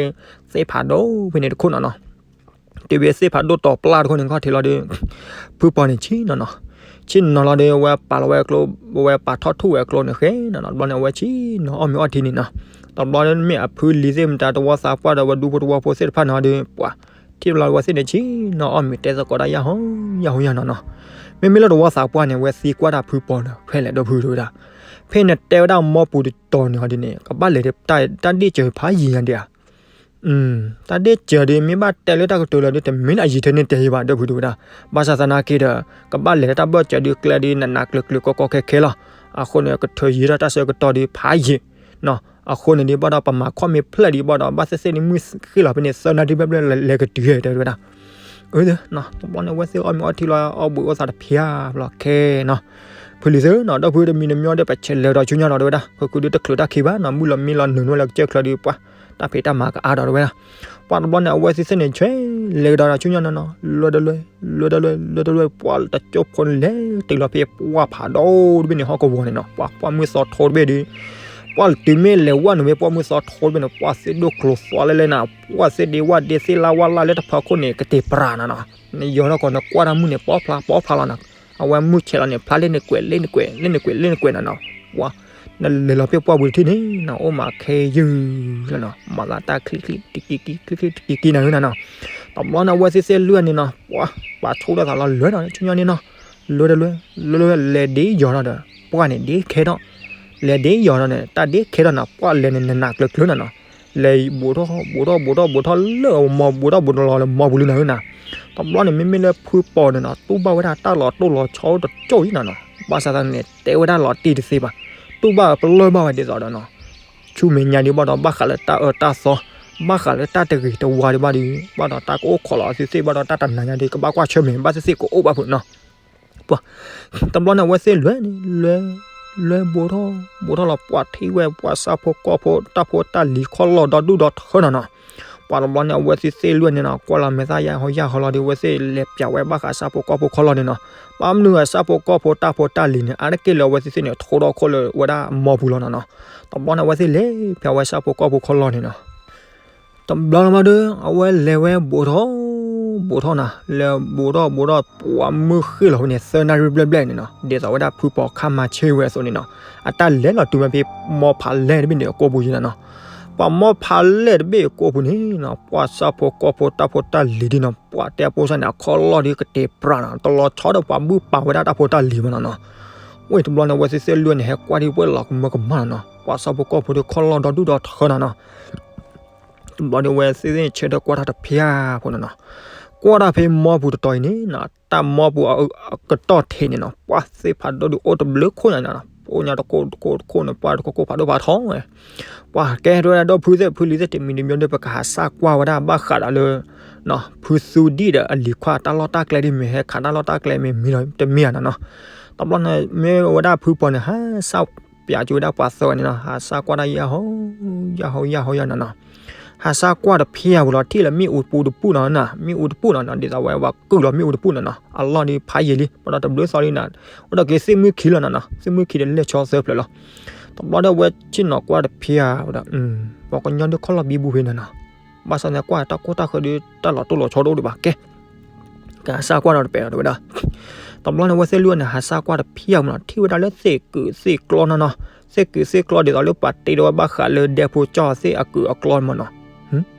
သ့ၣ်ဖးဒိၣ်ဖဲန့ၣ်တခိၣ်နီၤနီၤ. တုၤဖဲသ့ၣ်ဖးဒိၣ်တီၤပျၢ်တခိၣ်န့ၣ် ခီၣ်ထံးလီၤဒီး ဖုပီၤန့ၣ်ဆ့ၣ်နီၤနီၤ, ဆ့ၣ်နီၤလီၤဒီး ဝဲပာ်လီၤဝဲကျိ ဝဲပာ်ထီၣ်ထူၣ်ဝဲကျိန့ၣ်ဃဲနီၤနီၤ. တဘျီန့ၣ် အဝဲဆ့ၣ်နီၤအီၣ်မ့ၤအီၣ်ထံန့ၣ်နီၤ. တဘျီန့ၣ်မ့ၢ်အဖုလံၤသ့ၣ်မတၤ တဝီသးပှၢ်ဒီး ဝဲဒူဖိတဝီဖိသ့ၣ်တဖၣ်န့ၣ်ဒီး ပှၤ ထံၣ်တဘျီဝဲသ့ၣ်န့ၣ် ဆ့ၣ်နီၤအီၣ်မ့ၤတဲသကိးတၢ်ယၢ်ဟူယၢ်ဟူယၢ်နီၤနီၤ. မ့မ့ၢ်လၢတဝီသးပှၢ်န့ၣ် ဝဲသံကွၢ်တၢ်ဖုပီၤဒီး ဖဲလဲၣ်ဒီးဖုတဲဝဲဒၣ်, ဖဲနတဲဝဲဒၣ်မီပူၤတတီၤန့ၣ်ဟီဒ်န့ၣ် ကဘၣ်လဲၤတၢ်ဒ့ၣ်စၢၤဖးယံာ်ညါဒံးဧါ. တၢ်ဒ့ၣ်စၢၤဒီး မ့ၢ်ဘၣ်တဲလၢတၢ်ကတိၤလၢၤဒီး တမ့ၢ်လၢအယံာ်ထဲန့ၣ်တဲယံၤဘၣ် ဒီးဖုတဲဝဲဒၣ်. ဘၣ်ဆၣ်သနာ်က့ဒီး ကဘၣ်လဲၤလၢတၢ်ဘၢၣ်စၢၤဒုးကျဲဒုးနးနးကျၢၤကျၢၤကီကီခဲခဲလီၤ. အဃိန့ၣ် ကထုးယံၤထီၣ်တၢ်ဆၢကတီၢ်ဒုးဖးယံာ်နီၤ. အဃိန့ၣ်ဒုး ဘၣ်ဒီးပမၤခီၣ်မ့ၢ်ဖျဲၣ်ဒံးဘၣ်ဒီး ဘၣ်သ့ၣ်သ့ၣ်န့ၣ် မုၢ်ဃ့ၢ်လီၤဖဲန့ၣ် သၢနၣ်ရံၣ်ဘျဲၣ်ဘျဲၣ်လဲၤကတုၤတဲဝဲဒၣ်. အၢ တဘျီန့ၣ် အဝဲသ့ၣ်အီၣ်မ့ၤအီထံလီၤ အီၣ်ဘှံးအိၣ်သါတဖျါဘျီခဲနီၤ. ဖုလံၤသ့ၣ်နီၤ ဒီးဖုတမံၤတမံၤဒီး ပဆဲးလဲၤကဒီးဆူညါနီၤတဲဝဲဒၣ်. ပဃုဒုးတချုးတၢ်ခံဘၣ်နီၤ မုၢ်လီၤမ့ၢ်လီၤနုာ်နုာ်လၢကစၢၢ်ချၢဒုး ပှၤ တၢ်ဖံးတၢ်မၤကအါဒီးတဲဝဲဒၣ်. ပှၤတဘျီန့ၣ် အဝဲသ့ၣ်သ့ၣ်န့ၣ် ဆဲးလဲၤကဒီးဆူညါနီၤနီၤ လွဲတလွဲ လွဲတလွဲ လွဲတလွဲ ပှၤတကၠိဖိန့ၣ်လဲၤတုၤလီၤဖဲပှၢ်ဖးဒိၣ်တဘ့ၣ်န့ၣ် ဟီၣ်ကဝီၤန့ၣ်နီၤ ပှၤ ပှၢ်မုၢ်သီထိတဘ့ၣ်ဒီး ပှၤတုၤမ့ၢ်လဲၤဝဲနုာ်ဖဲပှၢ်မုၢ်သီထိတဘ့ၣ်န့ၣ် ပှၤသ့ၣ်ဒိၣ်ကျိၤသွါလဲလဲနီၤ ပှၤသ့ၣ်ဒ့ဝၣ်ဒ့သ့ၣ်လါဝၣ်လၢ်လၢတဖၣ်ခိၣ်န့ၣ် ကတဲာ်ပြးနီၤနီၤ. နယီၤထီၣ်ကီး နကွၢ်တၢ်မုၢ်န့ၣ် ပီဖျါ ပီဖျါလီၤနီၤ. အဝဲမုၢ်ဆဲးလီၤန့ၣ် ဖျါလၢန့ၣ်ကွဲး လၢန့ၣ်ကွဲး လၢန့ၣ်ကွဲး လၢန့ၣ်ကွဲးနီၤနီၤ. ပှၤ နလဲၤလီၤဖဲပှၢ်ပူၤတထံၣ်န့ၣ်နီၤ အိၣ်မးခဲယုၢ်လီၤနီၤ မၤသးတၢ်ချံချံတကံကံ ချံချံတကံကံနၤဧၢနီၤနီၤ. တဘျီန့ၣ် အဝဲသ့ၣ်သ့ၣ်လွံၢ်န့ၣ်နီၤ ပှၤ ပာ်ထူၣ်ထီၣ်သးလီၤလွဲနီၤ ဆူညါန့ၣ်နီၤ လွဲတလွဲ လွဲတလွဲ လဲၤဒ့ယီၤထီၣ်ဒီး ပှၢ်န့ၣ်ဒ့ခဲထီၣ် လဲၤဒ့ယီၤထီၣ်န့ၣ် တၢ်ဒ့ခဲထီၣ်နီၤ ပှၢ်လဲၤန့ၣ် နးနးကျၢၤကျၢၤနီၤနီၤ. လဲၤဘူးထီၣ် ဘူးထီၣ် ဘူးထီၣ် ဘူးထီၣ်လၢအမီၤ ဘူးထီၣ် ဘူးထီၣ်လီၤလၢမီၤပူၤလံနၤဧၢနီၤ. တဘျီန့ၣ် မ့မ့ၢ်လၢဖုပီၤန့ၣ်နီၤ တူၢ်ဘၣ်ဝဲဒၣ်တၢ်လီၤတိၢ်လီၤဆီတကၠိၢ်အံၤနီၤနီၤ. ဘၣ်ဆၣ်သနာ်က့န့ၣ် တဲဝဲဒၣ်လီၤတံၢ်တသ့ဘၣ်. တူၢ်ဘၣ်ပလၢၢ်ဘၣ်ဝဲဒ်သိးဒီးနီၤ ဆူမဲာ်ညါဒုးဘၣ်ဒီး ဘၣ်ဃးလၢတၢ်အၢတၢ်သီ ဘၣ်ဃးလၢတၢ်တဂ့ၤတဝါဒုးဘၣ်ဒီး ဘၣ်ဒီးတၢ်ကအိၣ်ခိးလီၤအသုသ့ၣ် ဘၣ်ဒီးတၢ်တနၤညါဒုး ကဘၣ်ကွၢ်ဆၢၣ်မဲာ် ဘၣ်သ့ၣ်သ့ၣ်ကအိၣ်ဘၣ်ဖုးနီၤ. ပှၤ တဘျီန့ၣ် အဝဲသ့ၣ်လွဲန့ၣ် လွဲ လွဲဘူးထီၣ် ဘူးထီၣ်လီၤ ပှၤထံၣ်ဝဲ ပှၤဆၣ်ဖိကီၢ်ဖိ တၢ်ဖိတၢ်လံၤခီၣ်လီၢ်ဒီဒူၣ်ဒီထၢနီၤနီၤ. ပှၤတဘျီန့ၣ် အဝဲသ့ၣ်သ့ၣ်လွဲန့ၣ်နီၤ ကွၢ်လီၤမဲာ်သၣ်ယၢ်ဟီယၢ်ဟီလီၤဒီး အဝဲသ့ၣ်လဲၤပျးဝဲဘၣ်ဃးဆၣ်ဖိကီၢ်ဖိခီၣ်လီၢ်န့ၣ်နီၤ. ဘၣ်မနုၤအဆၣ်ဖိကီၢ်ဖိတၢ်ဖိတၢ်လံၤန့ၣ် အါတက့ၢ်လၢအဝဲသ့ၣ်သ့ၣ်န့ၣ် ထိဒီးခိၣ်လၢဝဲဒၣ်မီၤပူၤလီၤနီၤနီၤ. တဘျီန့ၣ် အဝဲသ့ၣ်လဲၤဖဲအဝဲဆၣ်ဖိကီၢ်ဖိခီၣ်လီၢ်န့ၣ်နီၤ. တဘျီလီၤမးဒီး အဝဲလဲၤဝဲဘူးထီၣ် ဘူးထီၣ်နီၤ လဲၤဘူးထီၣ်ဘူးထီၣ် ပှၤမုၢ်ဃ့ၢ်လီၤဖဲန့ၣ် သၢနၣ်ရံၣ်ဘျဲၣ်ဘျဲၣ်န့ၣ်နီၤ ဒ်သိးဝဲဒၣ်ဖုပီၤခါမၤဆ့ၣ်ဝဲအသိးန့ၣ်နီၤ အတၢ်လဲၤလီၤတုၤဝဲဖဲမီဖးလဲၢ်တဘ့ၣ်န့ၣ် အကိာ်ပူၤယံၤနီၤနီၤ. ပှၤမီဖးလဲၢ်တဘ့ၣ်အကိာ်ပူၤန့ၣ်နီၤ ပှၤဆၣ်ဖိကီၢ်ဖိတၢ်ဖိတၢ်လံၤဒ်နီၤ ပှၤတဲအဖိစၢ်န့ၣ် အခီၣ်လီၢ်ဒ်ကတဲာ်ပြးနီၤ တလီၤဆီဒီးပှၤဘုၣ်ပာ်ဝဲဒၣ်တၢ်ဖိတၢ်လံၤမးနီၤနီၤ. ဝဲတဘျီန့ၣ် အဝဲသ့ၣ်သ့ၣ်လွံၢ်န့ၣ် ဟဲကွၢ်ဒံးဝဲလီၤကမၢကမၣ်နီၤနီၤ, ပှၤဆၣ်ဖိကီၢ်ဖိဒီးခီၣ်လီၢ်ဒီဒူၣ်ဒီထၢနီၤနီၤ. တဘျီဒီး အဝဲသ့ၣ်သ့ၣ်ဆၢထၢၣ်ကွၢ်တၢ်တဖၠၣ်ဖိနီၤနီၤ, ကွၢ်တၢ်ဖဲမီပူၤတတီၤအံၤန့ၣ်နီၤ, တၢ်မီပူၤအကတီၢ်ထံးန့ၣ်နီၤ, ပှၤသ့ၣ်ဖးဒိၣ်ဒုးအိၣ်တဘျုးခိၣ်ညါနီၤနီၤ, အိၣ်ညါတခိၣ်တခိၣ်တခိၣ်န့ၣ် ပှၤတခိၣ်ခိၣ်ဖးဒိၣ်ဖးထီဝဲ ပှၤကဲတဲဝဲဒၣ် ဒီဖုသ့ၣ်ဖုလံၤသ့ၣ် တမံၤတမံၤဒီး ပကဟးစၢ်ကွၢ်ဝဲဒၣ်ဘၣ်ဃးဒီးလၢ ဖုသူဒံၣ်ဒီးအလံၤခွါတၢ်လီၢ်တၢ်ကျဲဒ်မ့ၢ်ဟဲခးတၢ်လီၢ်တၢ်ကျဲမ့ၢ်မ့ၢ်တမ့ၢ်ဧါနီၤနီၤ. တဘျီန့ၣ် မ့ၢ်ဝဲဒၣ်ဖုပီၤန့ၣ် ဟးစၢ်ပၠးက့ၤဝဲဒၣ်ပှၤသၢဂၤန့ၣ်နီၤ, ဟးစၢ်ကွၢ်တၢ်ယဲၢ်ဟီယဲၢ်ဟီယဲၢ်ဟီယဲၢ်နီၤနီၤ, ဟးစၢ်ကွၢ်တဖၠၣ်ပူၤလီၤ ထံၣ်လၢမ့ၣ်အူပူၤတပူၤနီၤနီၤ, မ့ၣ်အူတပူၤနီၤနီၤ, ဒ်သိးဝဲပှၤကုၢ်လီၤမ့ၣ်အူတပူၤနီၤနီၤ, အလီၢ်ဒ်ဖးယံာ်လံ ဘၣ်ဒီးတဘျုးသီလံနီၤ, အိၣ်ဒီးက့ၤသ့ၣ်မုၢ်ခံလီၤနီၤနီၤ, သ့ၣ်မုၢ်ခံဒီးလဲၤဆီသၢဖျၢၣ်လီၤ. တဘျီဒီး အဝဲဆ့ၣ်နီၤကွၢ်တဖၠၣ်ဝဲဒီး ပှၤကညီဒုးခီၣ်လီၢ်ဘံဘူဖဲနီၤနီၤ, ဘၣ်ဆၣ်န့ၣ်ကွၢ်တၢ်ကိၢ်တၢ်ဃၢဒုး တၢ်လီၤတိၢ်လီၤဆီတအိၣ်ဒံးဘၣ်ကဲ ကဟးစၢ်ကွၢ်နီၤတပဲာ်လီၤတဲဝဲဒၣ်. တဘျီန့ၣ် အဝဲသ့ၣ်လွံၢ်န့ၣ် ဟးစၢ်ကွၢ်တဖၠၣ်မနီၤ, ထံၣ်ဝဲဒၣ်လၢသ့ၣ်ကုာ်သ့ၣ်ကျီနီၤနီၤ, သ့ၣ်ကုာ်သ့ၣ်ကျီဒ်သိးလၢပှၤတ့ဒီးဝဲဘၣ်ဃးလၢဒဲဖိကၠီသ့ၣ်အကုာ်အကျီမနီၤ.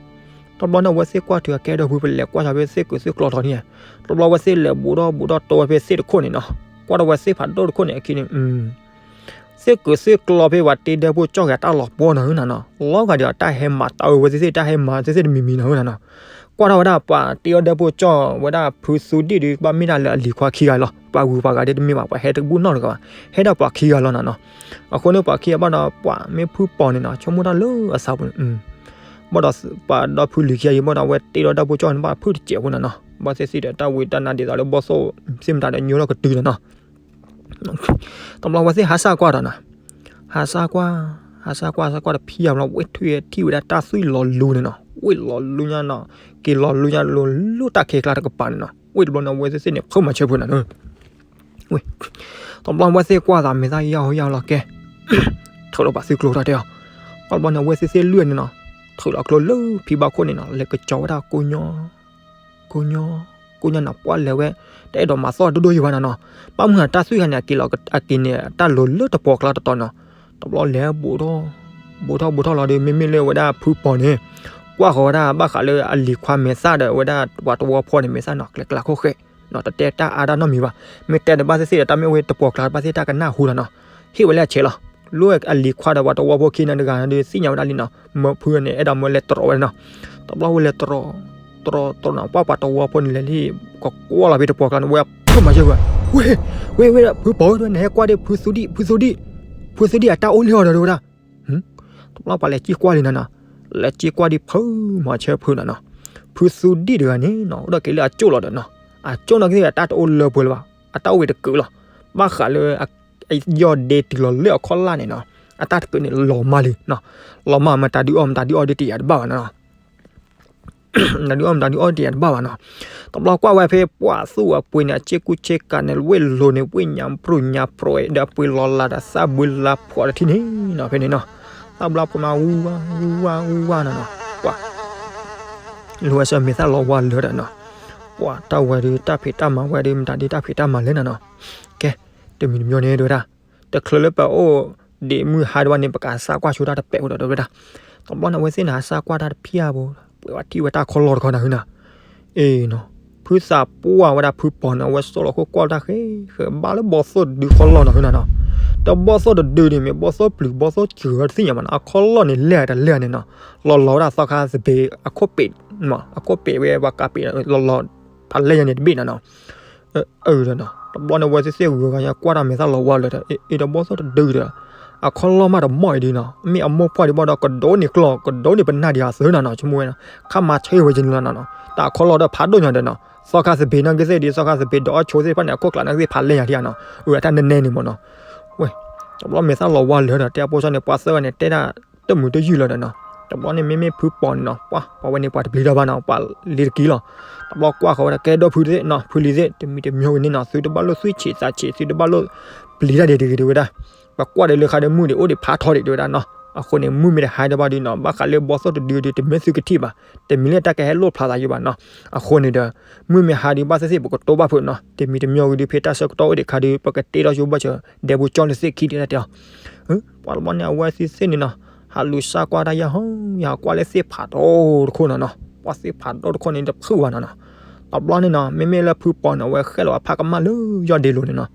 တဘျီန့ၣ် အဝဲသ့ၣ်ကွၢ်ထုးအကဲဒီးဖု ပလဲၤကွၢ်စ့ၢ်ဖဲသ့ၣ်ကုာ်သ့ၣ်ကျီထီၣ်န့ၣ်, တဘျီအဝဲသ့ၣ်လဲၤဘူးထီၣ်ဘူးထီၣ်တိဝဲဖဲသ့ၣ်တခိၣ်န့ၣ်နီၤ, ကွၢ်ဒီးဝဲသ့ၣ်ဖးဒိၣ်တခိၣ်န့ၣ်အခံန့ၣ် သ့ၣ်ကုာ်သ့ၣ်ကျီဖဲပှၤတ့ဒဲဖိကၠီဂၤတၢ်လီၤပှီၢ်နီၤနီၤ, လီၤဂာ်ဒီးတၢ်ဟဲမၤတၢ်အၢဝဲသ့ၣ်သ့ၣ် တၢ်ဟဲမၤသ့ၣ်သ့ၣ်တမံၤမံၤနီၤနီၤ. ကွၢ်ထီၣ်ဝဲဒၣ်ပှၤတ့အီၣ်ဒဲဖိကၠီဝဲဒၣ်ဖုသူဒံၣ်ဒီး ဘၣ်မ့ၢ်ဒၣ်လၢအလံၤခွါခံဂၤလီၤ, ပှၤဂုၤပှၤဂၤဒ်တမ့ၢ်ဘၣ် ပှၤဟဲတဘူၣ်နီတဂၤဘၣ်, ဟဲဒၣ်ပှၤခံဂၤလီၤနီၤနီၤ. အဃိန့ၣ်ပှၤခံဂၤဘၣ်ဒီး ပှၤမ့ၢ်ဖုပီၤန့ၣ်နီၤ ဆိကမိၣ်တၢ်လၢအသးပူၤန့ၣ် ဘၣ်ဒီးပှၤဒီဖုလံၤခံဂၤအံၤ ဘၣ်ဒီးအဝဲတ့ဒီးဒဲဖိကၠီန့ၣ် ဘၣ်ဖုတစဲးဖိနီၤနီၤ, ဘၣ်သ့ၣ်သ့ၣ်ဒီးတၢ်ဝံတၢ်နါဒ်သိးလၢဘီၣ်သိၣ်သ့ၣ်မတၤဒီးညိထီၣ်ကတုၤနီၤနီၤ. တဘျီဝဲသ့ၣ်ဟးစၢ်ကွၢ်ဒီးနီၤ, ဟးစၢ်ကွၢ်, ဟးစၢ်ကွၢ် ဟးစၢ်ကွၢ်တဖၠၣ်ဘျီ ဝဲထွံၣ်ထံၣ်ဝဲဒၣ်တၢ်သွံၣ်လီၤလူန့ၣ်နီၤ, ဝ့ၢ်လီၤလူညါနီၤ, က့ၤလီၤလူညါလူလူတၢ်ခဲကျါတကပၤန့ၣ်နီၤ, ဝ့ၢ်တဘျီန့ၣ် အဝဲသ့ၣ်သ့ၣ်န့ၣ် ဖုမၤဆၢဖုနီၤနီၤ. တဘျီန့ၣ် အဝဲသ့ၣ်ကွၢ်သးမဲာ်သၣ်ယၢ်ဟီယၢ်လီၤကဲ ထုးလီၤပှၤသုကျိၤတၢ်တဲအီၤ, ဘၣ်တဘျီန့ၣ် အဝဲသ့ၣ်သ့ၣ်လွံၢ်န့ၣ်နီၤ, ထုးလီၤကျိလၢဖံဘၣ်ခိၣ်န့ၣ်နီၤ, လဲၤကစီၤဝဲဒၣ်ကိညိ ကိညိ ကိညိနီၤ ပှၢ်လဲၤဝဲ တအဲၣ်ဒိးမၤသီၣ်ဒိၣ်ဒိၣ်ယံၤဘၣ်နီၤနီၤ, ဘၣ်မုၢ်ဟးတၢ်သွံၣ်ခါန့ၣ် အက့ၤလီၤ အက့ၤန့ၣ် တၢ်လိၤလၢတပှီၤကျါတတီၤနီၤ, တဘျီလဲၤဘူးထီၣ် ဘူးထီၣ်ဘူးထီၣ်လီၤဒီး မ့မ့ၢ်လၢဝဲဒၣ်ဖုပီၤန့ၣ် ကွၢ်ဃီၤဝဲဒၣ်ဘၣ်ဃးလၢအလံၤခွါမဲာ်သၣ်ဒီး ဝဲဒၣ်ပှၤတဝီဖိန့ၣ် မဲာ်သၣ်နီၤ ကျဲကျါခိၣ်ဃဲနီၤ, တတဲတၢ်အါတၢ်နီတမံၤဘၣ်, မ့ၢ်တဲဒီးဘၣ်သ့ၣ်သ့ၣ်ဒီး တၢ်မ့ၢ်ဝဲတပှီၤကျါဘၣ်သ့ၣ်တၢ်ကနၣ်ဟူလီၤနီၤ, ဟ့ၣ်ဝဲလၢအဆဲးလီၤ, လၢအလံၤခွါဒီးပှၤတဝီဖိခံန့ၣ်တဂၤဒီး သ့ၣ်ညါဝဲဒၣ်လံနီၤ, မၢဖုန့ၣ် အဲၣ်ဒိးမၢလဲၤတရီၤဝဲနီၤ, တဘျီဝဲလဲၤတရီၤ တရီၤတရီၤနီၤ, ပှၢ်ပှၤတဝီဖိန့ၣ်လဲၤလံ ကကွၢ်လီၤဖဲတပှီၤကျါန့ၣ် ဝဲဖုမၤဆၢဖု, ဝ့ၢ် ဝ့ၢ် ဝ့ၢ် ဖုပီၤ နဟဲကွၢ်ဒံး ဖုသူဒံၣ် ဖုသူဒံၣ် ဖုသူဒံၣ်အတၢ်အိၣ်လၢအီၤဒီးတဲဝဲဒၣ် တဘျီပှၤလဲၤကံၣ်ကွၢ်လံနီၤနီၤ, လဲၤကံၣ်ကွၢ်ဒံးဖုမၤဆၢဖုနီၤနီၤ, ဖုသူဒံၣ်တဂၤန့ၣ်နီၤ အိၣ်ဒီးက့ၤလၢအကၠိၣ်လီၤဒီးနီၤ, အကၠိၣ်နီၤကသ့ၣ်အတၢ်တအိၣ်လၢပှဲၤလၢၤဘၣ်, အတၢ်အိၣ်ဝဲတကုာ်လီၤ, ဘၣ်ဃးလၢ ယီၢ်ဒ့တုၤလီၤလၢအခီၣ်လာ်န့ၣ်နီၤ, အတၢ်တကုာ်န့ၣ်လီၤမၢ်လံနီၤ, လီၤမၢ်မတၤဒုးအီၣ်မတၤဒုးအီၣ်ဒုးတယာ်တဘၣ်ဘၣ်နီၤ မတၤဒုးအီၣ်မတၤဒုးအီၣ်တယာ်တဘၣ်ဘၣ်နီၤ, တဘျီကွၢ်ဝဲဖဲပှၢ်သူၣ်အပှ့ၤန့ၣ် အစ့ကူစ့ကၤန့ၣ် ဝ့ၢ်လိၤန့ၣ် ဝ့ၢ်ညါပြူၢ်ညါပြူၢ်ဒီးအပှ့ၤလီၤလးဒီးသၣ်ဘုလါဖှီၣ်တထံၣ်န့ၣ်နီၤ ဖဲန့ၣ်နီၤ, သၣ်ဘုလါဖှီၣ်မး ဝူဝါ ဝူဝါ ဝူဝါနီၤနီၤ, ပှၤ လၢဝဲဆၢမဲာ်သၣ်လီၤဝါလၢာ်ဒီးနီၤ, ပှၤတၢ်ဝဲဒုးတၢ်ဖံးတၢ်မၤဝဲဒုး မတၤဒုးတၢ်ဖံးတၢ်မၤလဲၣ်နီၤနီၤ, ကဲ တမံၤတမံၤန့ၣ်တဲဝဲဒၣ်, တချုးလၢပအိၣ်ဒံးမုၢ်ဟါဒံးဘၣ်န့ၣ် ပကစၢ်ကွၢ်ဆိတၢ်တပဲာ်အိၣ်ဒီးတဲဝဲဒၣ်, တဘျီန့ၣ် အဝဲသ့ၣ်န့ၣ် ဟးစၢ်ကွၢ်တၢ်တဖၠၣ်ဘိ, ပှဲၤဝဲထံၣ်ဝဲတၢ်ခီလီၢ်တခီနၤဟၢနၤ, အ့နီၤ, ဖုသးပှၢ်ဝဲဒၣ်ဖုပီၤန့ၣ် အဝဲစိာ်လီၤခိၣ်ကွၢ်တၢ်ဃဲဃဲ ဘၣ်လၢဘီသိၣ်တဒုခီလီၢ်နၤဟၢနၤနီၤ, တဘီသိၣ်တဒုဒံးမ့ၢ် ဘီသိၣ်ပျုၤ ဘီသိၣ်စှၤတသ့ၣ်ညါဘၣ်နီၤ, အခီလီၢ်န့ၣ်လဲၢ်တလဲၢ်န့ၣ်နီၤ, လီၤလီၤဝဲဒၣ်သီခါသဘ့းအခိၣ်ပ့း, အခိၣ်ပ့းဝဲပှၤကးပ့းလီၤလီၤ, ဖးလဲၢ်ယၤန့ၣ်တဘ့ၣ်နီၤနီၤ အၢဒီးနီၤ, တဘျီန့ၣ် အဝဲသ့ၣ်သ့ၣ်ဂုၤဂၤညါကွၢ်တၢ်မဲာ်သၣ်လီၤဝါလၢာ်ဒီး အ့ဒီးဘီသိၣ်တဒုဒီး အခီလီၢ်မးတမီၢ်အံၤဒ်နီၤ, မ့ၢ်အမိၢ်ပှၢ်ဒံးဘၣ်ဒီး ကဒိးန့ၢ်ကျီၢ် ကဒိးန့ၢ်ပနၢ်ဒံးအသၢနီၤနီၤ, ဆိကမိၣ်ဝဲနီၤ, ခါမၤဆၢဝဲယန့ၣ်လီၤနီၤနီၤ, တၢ်အခီလီၢ်ဒီးဖးဒိၣ်ညါဒီးနီၤ, သီခါသဘ့းနီၢ်ကသ့ၣ်ဒ် သီခါသဘ့းဒီးအီၣ်ဆိသ့ၣ်တဖၣ်န့ၣ် အခိၣ်ကျးနီၢ်ကသ့ၣ်ဖးလဲၢ်ယၤဒံးနီၤ, အၢ အတၢ်နဲနဲန့ၣ်မ့ၢ်နီၤ, ဝဲ တဘျီမဲာ်သၣ်လီၤဝါလၢာ်ဒီး တဲအဖိဆီန့ၣ် ပှၤသၢဂၤန့ၣ် တဲဒၣ်တမုာ်တယုာ်လီၤဒီးနီၤ, တဘျီန့ၣ် မ့မ့ၢ်ဖုပီၤန့ၣ်နီၤ, ပှၤ ပှၤဝဲန့ၣ်ပှၤတပျံၤတၢ်ဘၣ်နီၤ, ပှၤလ့ၤတက့ၤလီၤ, တဘျီကွၢ်ဃီၤဝဲဒၣ် ကဲဒီဖုသ့ၣ်နီၤ, ဖုလံၤသ့ၣ် တမံၤတမံၤဝဲန့ၣ်နီၤ, သုတဘၣ်လိၣ်သွံၣ်ဆံးသးဆံး သုတဘၣ်လိၣ်ပျံၤတၢ်ဒံးတဂ့ၤတဝဲဒၣ်, ပကွၢ်ဒီးလၢခါဒီးမုၢ်ဒံးအိၣ်ဒံးဖးထီဒံးတဝဲဒၣ်နီၤ, အဃိန့ၣ် မုၢ်မ့ၢ်တဟါဒံးဘၣ်ဒံးနီၤ, ဘၣ်ဃးလၢဘီသိၣ်တဒုဒုး တမ့ၢ်သုကထံၣ်ဘၣ်, တမ့ၢ်လၢတၢ်ကဟဲလိၣ်ဖျါသးယိဘၣ်နီၤ, အဃိန့ၣ်ဒီး မုၢ်မ့ၢ်ဟါဒံးဘၣ်သ့ၣ်သ့ၣ် ပကတိၢ်ဘၣ်ဖုးနီၤ, တမံၤတမံၤဝံၤဒုး ဖဲတၢ်ဆၢကတီၢ်အိၣ်ဒံးခါဒုး ပကတ့ထီၣ်ဆိဘၣ်စၢၤ ဒဲပူၤကၠီလၢသ့ၣ်ခံဒံးတၢ်တဲအီၤ, ပှၤတဘျီန့ၣ် အဝဲသ့ၣ်သ့ၣ်န့ၣ်နီၤ, ဟးလူၤစၢ်ကွၢ်တၢ်ယဲၢ်ဟီ ယဟးကွၢ်လၢသ့ၣ်ဖးဒိၣ်တခိၣ်နီၤနီၤ, ပှၤသ့ၣ်ဖးဒိၣ်တခိၣ်န့ၣ် တဖုးဘၣ်နီၤနီၤ, တဘျီန့ၣ်နီၤ မ့မ့ၢ်လၢဖုပီၤန့ၣ် အဝဲဃဲလီၤအဖးကမၣ်လၢယီၢ်ဒ့လိၤန့ၣ်နီၤ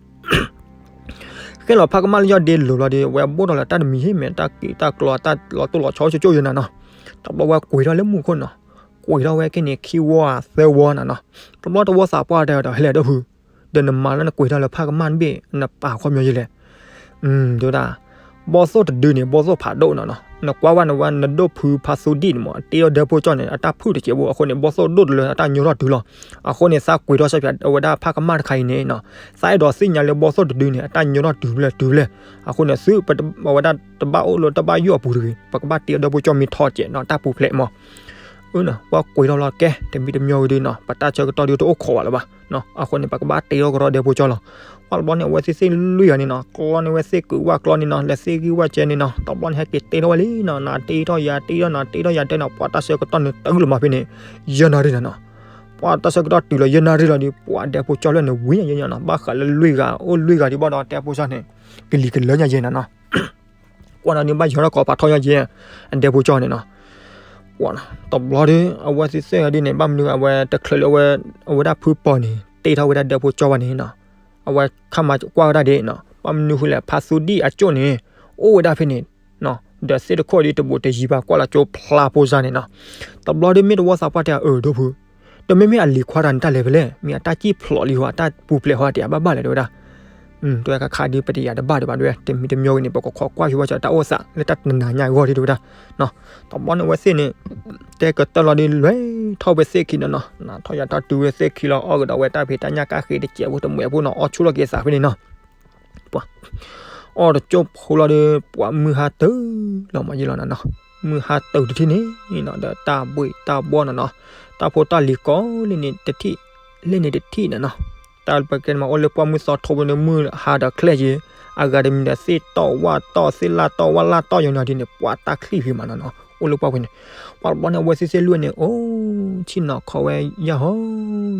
ဃ ကဲလီၤဖးကမၣ်လၢယီၢ်ဒ့လိၤလီၤဒီး ဝဲဘိၣ်ထီၣ်လၢတၢ်တမံၤဟ့ၣ်မဲာ် တၢ်က့ၣ်တၢ်ကျီ တၢ်လီၤတိၢ်လီၤဆီကၠိကၠိယဲနၤနီၤ. တဘျီဝဲကွံာ်ထီၣ်လၢမူခိၣ်နီၤ, ကွံာ်ထီၣ်ဝဲက့ၤန့ၣ် ခံဝီသၢဝီနၤနီၤ. တဘျီတဝီသးပှၢ်တဲဒီး ဟဲလဲၣ်ဒိၣ်ဖု, ဒီးနမၤလၢနကွံာ်ထီၣ်လၢဖးကမၣ်တဘ့ၣ် နပာ်ခီပညီယလဲၣ် တဲဝဲဒၣ်, ဘီၣ်သိၣ်တဒုန့ၣ် ဘီၣ်သိၣ်ဖးဒိၣ်နီၤနီၤ, နကွၢ်ဝဲနဝဲ နဒိၣ်ဖုဖါသူဒံၣ်န့ၣ်မ့ၢ် အတ့ထီၣ်ဒၢဖိကၠီန့ၣ် အတၢ်ဖုၣ်တစဲးဖိအဃိန့ၣ် ဘီၣ်သိၣ်ဒိၣ်တလၢအတၢ်ညိထီၣ်တုၤလီၤ. အဃိန့ၣ် သးကွံာ်ထီၣ်ဆၢဖၠးအဝဲဒၣ်ဖးကမၣ်တခါအံၤန့ၣ်နီၤ, သးအဲၣ်ဒိးသ့ၣ်ညါလၢဘီၣ်သိၣ်တဒုန့ၣ် အတၢ်ညိထီၣ်တုၤဖဲလဲၣ်တုၤဖဲလဲၣ်. အဃိန့ၣ် သုပဝဲဒၣ်တဘၣ်အိၣ်လၢတၢ်ဘၣ်ယိၣ်အပူၤတဂ့ၤ, ပကဘၣ်တ့ထီၣ်ဒၢဖိကၠီမ့ၢ်ထီၣ်စဲးနီၤ တၢ်ပူၤဖျဲးမး အၢနီၤ, ပှၤကွံာ်ထီၣ်လီၤကဲ တမံၤတမံၤဝံၤဒုနီၤ ပတၢ်ဆၢကတီၢ်ဒုတအိၣ်ခိးဘၣ်လၢၤဘၣ်. အဃိန့ၣ် ပကဘၣ်တ့ထီၣ်ကရီဒဲဖိကၠီလီၤ. ပှၤတဘျီန့ၣ် အဝဲသ့ၣ်သ့ၣ်လွံၢ်ဂၤန့ၣ်နီၤ ကျီန့ၢ်ဝဲသ့ၣ်ကုးဝၣ်ကျီန့ၣ်နီၤ လဲၤသ့ၣ်ဂံၢ်ဝၣ်ကဲန့ၣ်နီၤ တဘျီန့ၣ် ဟဲက့ၤတ့ထီၣ်ဝဲလံနီၤ နၤတ့ထီၣ်ယၤတ့ထီၣ် နၤတ့ထီၣ်ယၤတ့နီၤ ပှၤတၢ်ဆၢကတီၢ်န့ၣ် တုၤလီၤမးဖဲန့ၣ် ယဲၢ်နၣ်ရံၣ်နီၤနီၤ. ပှၤတၢ်ဆၢကတီၢ်တုၤလီၤယဲၢ်နၣ်ရံၣ်လီၤဒီး ပှၤဒဲဖိကၠီလၢန့ၣ် ဝံၤညါယဲၢ်ညါနီၤ ဘၣ်ဃးလၢလွံၢ်ဂၤ အိၣ်လွံၢ်ဂၤဒံးဘၣ်ဒီးတဲဖိကၠီန့ၣ် ကလံၤကလၢညါယဲၢ်နၤနီၤ ကွၢ်နီၤဒုးဘၣ်ယီၤထီၣ်ကိးပာ်ထီၣ်ညါယဲၢ် အဒဲဖိကၠီန့ၣ်နီၤ. တဘျီဒီး အဝဲသ့ၣ်သ့ၣ်ဂၤဒ်န့ၣ် ဘၣ်မနုၤအဝဲတချုးလၢ အဝဲဒၣ်ဖုပီၤန့ၣ် တ့ထီၣ်ဝဲဒၣ်ဒဲဖိကၠီဘၣ်န့ၣ်နီၤ, အဝဲခါမၤကွၢ်ဝဲဒၣ်ဒ်နီၤ ဘၣ်မနုၤဃိလဲၣ် ဖါသူဒံၣ်အကၠိၣ်န့ၣ် အိၣ်ဝဲဒၣ်ဖဲန့ၣ် ဒီးသ့ၣ်တခိၣ်ဒ်တဘူးတယံၤဘၣ်ကွၢ်လီၤကၠိဖျါဖိစါန့ၣ်နီၤ. တဘျီဒီးမ့ၢ်တဝီသးပှၢ်တဲအၢဒိၣ်ဖု, တမ့မ့ၢ်အလံၤခွါတၢ်န့ၣ်တၢ်လဲၤဖဲလဲၣ် မ့ၢ်အတၢ်စံၣ်ဖျိးလံဟီ အတၢ်ပူၤဖျဲးဟီ တယၤဘၣ်ဘၣ်လဲၣ်တဲဝဲဒၣ် တဲဝဲခါခါဒ်ပတယၤတဘၣ်ဒံးဘၣ်ဒ်ဝဲ တမံၤတမံၤဂ့ၤန့ၣ် ပကခိးကွၢ်ဆိဝဲစၢၤတၢ်အိၣ်သးလၢတၢ်တနၤညါအဂီၢ်ဒ်တဲဝဲဒၣ်. တဘျီန့ၣ်အဝဲသ့ၣ်န့ၣ် တဲကတၢၢ်လီၤဒ်လဲၤထီၣ်ဝဲသ့ၣ်ခံနီၤနီၤ နၤထီၣ်ယၤထီၣ်တုၤဝဲသ့ၣ်ခံလီၤ အီၣ်ကဒီးဝဲတၢ်ဖံးတၢ်ညၣ်ကါဃ့တစဲးဖိတမှဲးဖိနီၤ အီၣ်ဆူၣ်လီၤက့ၤသးဖဲန့ၣ်နီၤ ပှၤ အီၣ်တကၠိၢ်ဖိလီၤဒီး ပှၤမုၢ်ဟါတုၤလီၤမးယဲၢ်လီၤနၤနီၤ, မုၢ်ဟါတုၤတထံၣ်န့ၣ်နီၤ ဒီးတၢ်ဘှ့ၣ်တၢ်ဘှီၣ်နီၤနီၤ, တၢ်ဖိတၢ်လံၤကိးလၢန့ၣ်တထံၣ် လၢန့ၣ်တထံၣ်နီၤနီၤ, တၢ်ပကဲမးအိၣ်လၢပှၢ်မုၢ်သီထိဘိန့ၣ် မုၢ်ဟါဒီးချဲၣ်ယဲၢ်, အဂၤတမံၤဒီးသ့ၣ်တီၢ်ဝၣ်တီၢ်သ့ၣ်လၣ်တီၢ်ဝၣ်လၣ်တီၢ်ယဲၢ်နီၤဒ်န့ၣ် ပှၤတၢ်ချံၣ်ဖံးမးနီၤနီၤ အိၣ်လၢပှၢ်ပူၤန့ၣ်, ပှၤတဘျီန့ၣ် အဝဲသ့ၣ်သ့ၣ်လွံၢ်န့ၣ် အိၣ်ဆ့ၣ်နီၤခီဝဲ ယၢ်ဟီ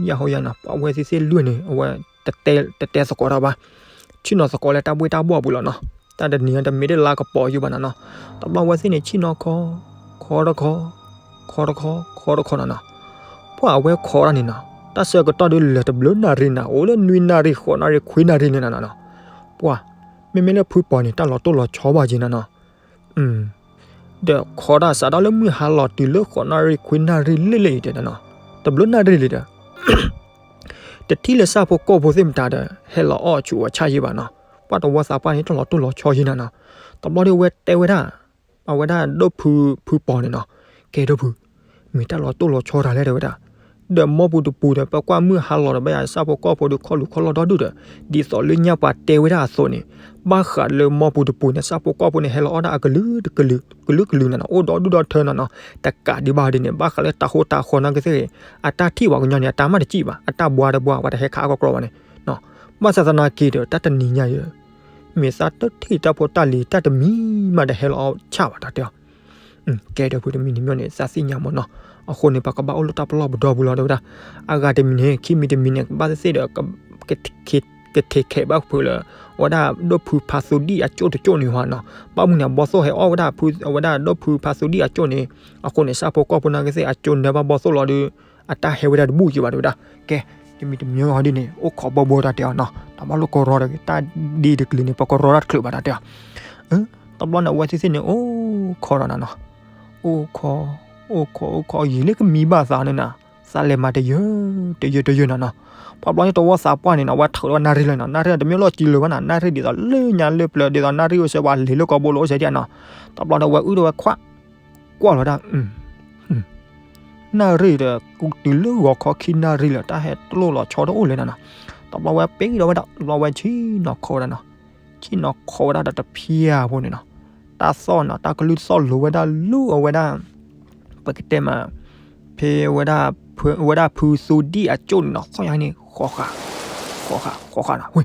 ယၢ်ဟီယၢ်နီၤ, ပှၤအဝဲသ့ၣ်သ့ၣ်လွံၢ်န့ၣ် အဝဲ တတဲသကိးတၢ်ဘၣ်, ဆ့ၣ်နီၤသကိးလၢတၢ်ဘှ့ၣ်တၢ်ဘှီၣ်အပူၤလီၤနီၤ, တၢ်တနံၤတမ့ၢ်တလါကပီၤယုာ်ဘၣ်နီၤနီၤ, တဘျီဝဲသ့ၣ်န့ၣ် ဆ့ၣ်နီၤခီ ခီတခီ, ခီတခီ, ခီတခီနီၤနီၤ, ပှၤအဝဲခီတၢ်န့ၣ်နီၤ, တၢ်ဆၢကတီၢ်ဒုးလၢာ်တဘျုးနၣ်ရံၣ်နၤ အိၣ်လၢနွံနၣ်ရံၣ် ဃိးနၣ်ရံၣ် ခွံနၣ်ရံၣ်န့ၣ်နီၤနီၤ, ပှၤ မ့မ့ၢ်လၢဖုပီၤန့ၣ် တၢ်လီၤတိၢ်လီၤဆီဘၣ်က့ၤနီၤနီၤ ဒီးခီတၢ်စးထီၣ်လၢမုၢ်ဟါလီၤတုၤလၢဃိးနၣ်ရံၣ် ခွံနၣ်ရံၣ်လံၣ်လံၣ်အံၤတဲနီၤနီၤ, တဘျုးနၣ်ရံၣ်လံဒီး တထံၣ်လၢဆၣ်ဖိကီၢ်ဖိသ့ၣ်မတၤဒီး ဟဲလီၤအီၣ်ဆူးအီၣ်ဆၣ်ယဲၢ်ဘၣ်နီၤ, ပှၤတဝီသးပှၢ်န့ၣ် တၢ်လီၤတိၢ်လီၤဆီယဲၢ်နီၤနီၤ, တဘျီဒီးအဝဲတဲဝဲဒၣ်, အဝဲဒၣ်ဒိၣ်ဖုဖုပီၤန့ၣ်နီၤ, ကဲဒိၣ်ဖု မ့ၢ်တၢ်လီၤတိၢ်လီၤဆီတၢ်လဲၣ်တဲဝဲဒၣ်, ဒီးမိၢ်ပူၤတပူၤဒီး ပကွၢ်မုၢ်ဟါလီၤဒီး ဘၣ်ယၤဆၣ်ဖိကီၢ်ဖိဒီးခီၣ်လူၤခီၣ်လီၢ်ဒီဒူၣ်ဒီး, ဒ်သိးလၢညါပှၤတဲဝဲဒၣ်အသိးန့ၣ်, ဘၣ်ဃးလၢမိၢ်ပူၤတပူၤန့ၣ် ဆၣ်ဖိကီၢ်ဖိန့ၣ် ဟဲလီၤအီၣ်ဒၣ်အကလုာ်တကလုာ်, ကလုာ်ကလုာ်နီၤနီၤ, အိၣ်ဒီဒူၣ်ဒီထၢနီၤနီၤ, တကးဒံးဘၣ်ဒ်န့ၣ် ဘၣ်ဃးလၢတၢ်ဃိတၢ်ဃီနီၢ်ကသ့ၣ်ဂ့ၤ, အတၢ်ထံၣ်ပှၤကညီန့ၣ် အတၢ်မၤတစံၣ်ဘၣ်, အတၢ်ဘှါတဘှါ ပှၤတဟဲခးအီၣ်ကီကီဘၣ်န့ၣ်, ဘၣ်ဆၣ်သနာ်က့ဒီး တၢ်တနံၤညါအံၤ မ့ၢ်သးတထံၣ်တၢ်ဖိတၢ်လံၤ တၢ်တမံၤမးဒီးဟဲလီၤအီၣ်ဆၣ်ဘၣ်တၢ်တဲအီၤ ကဲဒီးဖုတမံၤတမံၤန့ၣ် သးသ့ၣ်ညါမ့ၢ်နီၤ, အဃိန့ၣ် ပကဘၣ်အိၣ်လၢတၢ်ပလီၢ်ပဒီပူၤလီၤတဲဝဲဒၣ်, အဂၤတမံၤန့ၣ် ခံမံၤတမံၤန့ၣ် ကဘၣ်သ့ၣ်သ့ၣ်ဒီး ကထဲးခဲးဘၣ်ဖုလၢ အဝဲဒၣ်ဒိၣ်ဖုဖါသူဒံၣ်အကၠိၣ်တကၠိၣ်န့ၣ်ဟီနီၤ, ဘၣ်မနုၤန့ၣ် ဘီၣ်သိၣ်ဟဲအီၣ်ဝဲဒၣ်ဖု အဝဲဒၣ်ဒိၣ်ဖုဖါသူဒံၣ်အကၠိၣ်န့ၣ်, အဃိန့ၣ် ဆၣ်ဖိကီၢ်ဖိနီၢ်ကသ့ၣ် အကၠိၣ်နၢဘၣ်ဘီၣ်သိၣ်လီၤဒီး အတၢ်ဟဲဝဲဒၣ်တဘူၣ်က့ၤဘၣ်တဲဝဲဒၣ်, ကဲ တမံၤတမံၤဟီဒ်န့ၣ် အိၣ်ခိးဘီဘီတၢ်တဲအီၤနီၤ, တဘၣ်လိၣ်ကရီတဂ့ၤ, တၢ်ဒ်တကလုာ်န့ၣ် ပကရီတၢ်တချုးဘၣ်တၢ်တဲအီၤ, တဘျီန့ၣ် အဝဲသ့ၣ်သ့ၣ်န့ၣ် အိၣ်ခိးဒီးနီၤနီၤ, အိၣ်ခိး, အိၣ်ခိး အိၣ်ခိး ယံာ်လၢကမံဘၣ်သးန့ၣ်နီၤ, သးလဲၤမၤတယၢၤ တယၢၤ တယၢၤနီၤနီၤ, ပှၤဘျီန့ၣ် တဝီသးပှၢ်န့ၣ်နီၤ အဝဲထုးထီၣ်နၣ်ရံၣ်လၢနီၤ, နၣ်ရံၣ်တမ့ၢ်လီၢ်ကံလိၤဘၣ်နီၤ, နၣ်ရံၣ်ဒ်သိးလၢညါလၢပျၢၤ ဒ်သိးနၣ်ရံၣ်အိၣ်စဲး ပှၤလံၤလၢကီၢ်ဘိလီၤအိၣ်စဲးဒ်နီၤ, တဘျီန့ၣ် အဝဲအုၣ်ဒီးဝဲခွး ကွၢ်လီၤဒၣ် နၣ်ရံၣ်ဒီး တုၤလၢဂီၤခီခံနၣ်ရံၣ်လၢ တၢ်ဟဲတလိၣ်လီၤဆီတအိၣ်လဲၣ်နီၤနီၤ, တဘျီဝဲပ့ၤဒီးဝဲဒၣ် တဘျီဝဲဆ့ၣ်နီၤခိးဝဲဒၣ်နီၤ, ဆ့ၣ်နီၤခိးဝဲဒၣ်ဒီးတဖျၢၣ်ဖိန့ၣ်နီၤ, တၢ်သီၣ်နီၤ တၢ်ကလုၢ်သီၣ်လိၤဝဲဒၣ်လၢအဝဲဒၣ် ပကတဲမး ဖဲဝဲဒၣ် ဝဲဒၣ်ဖုသူဒံၣ်အကၠိၣ်န့ၣ်နီၤ သီၣ်ညါန့ၣ် ဃီဃာ် ဃီဃာ် ဃီဃာ်နီၤ,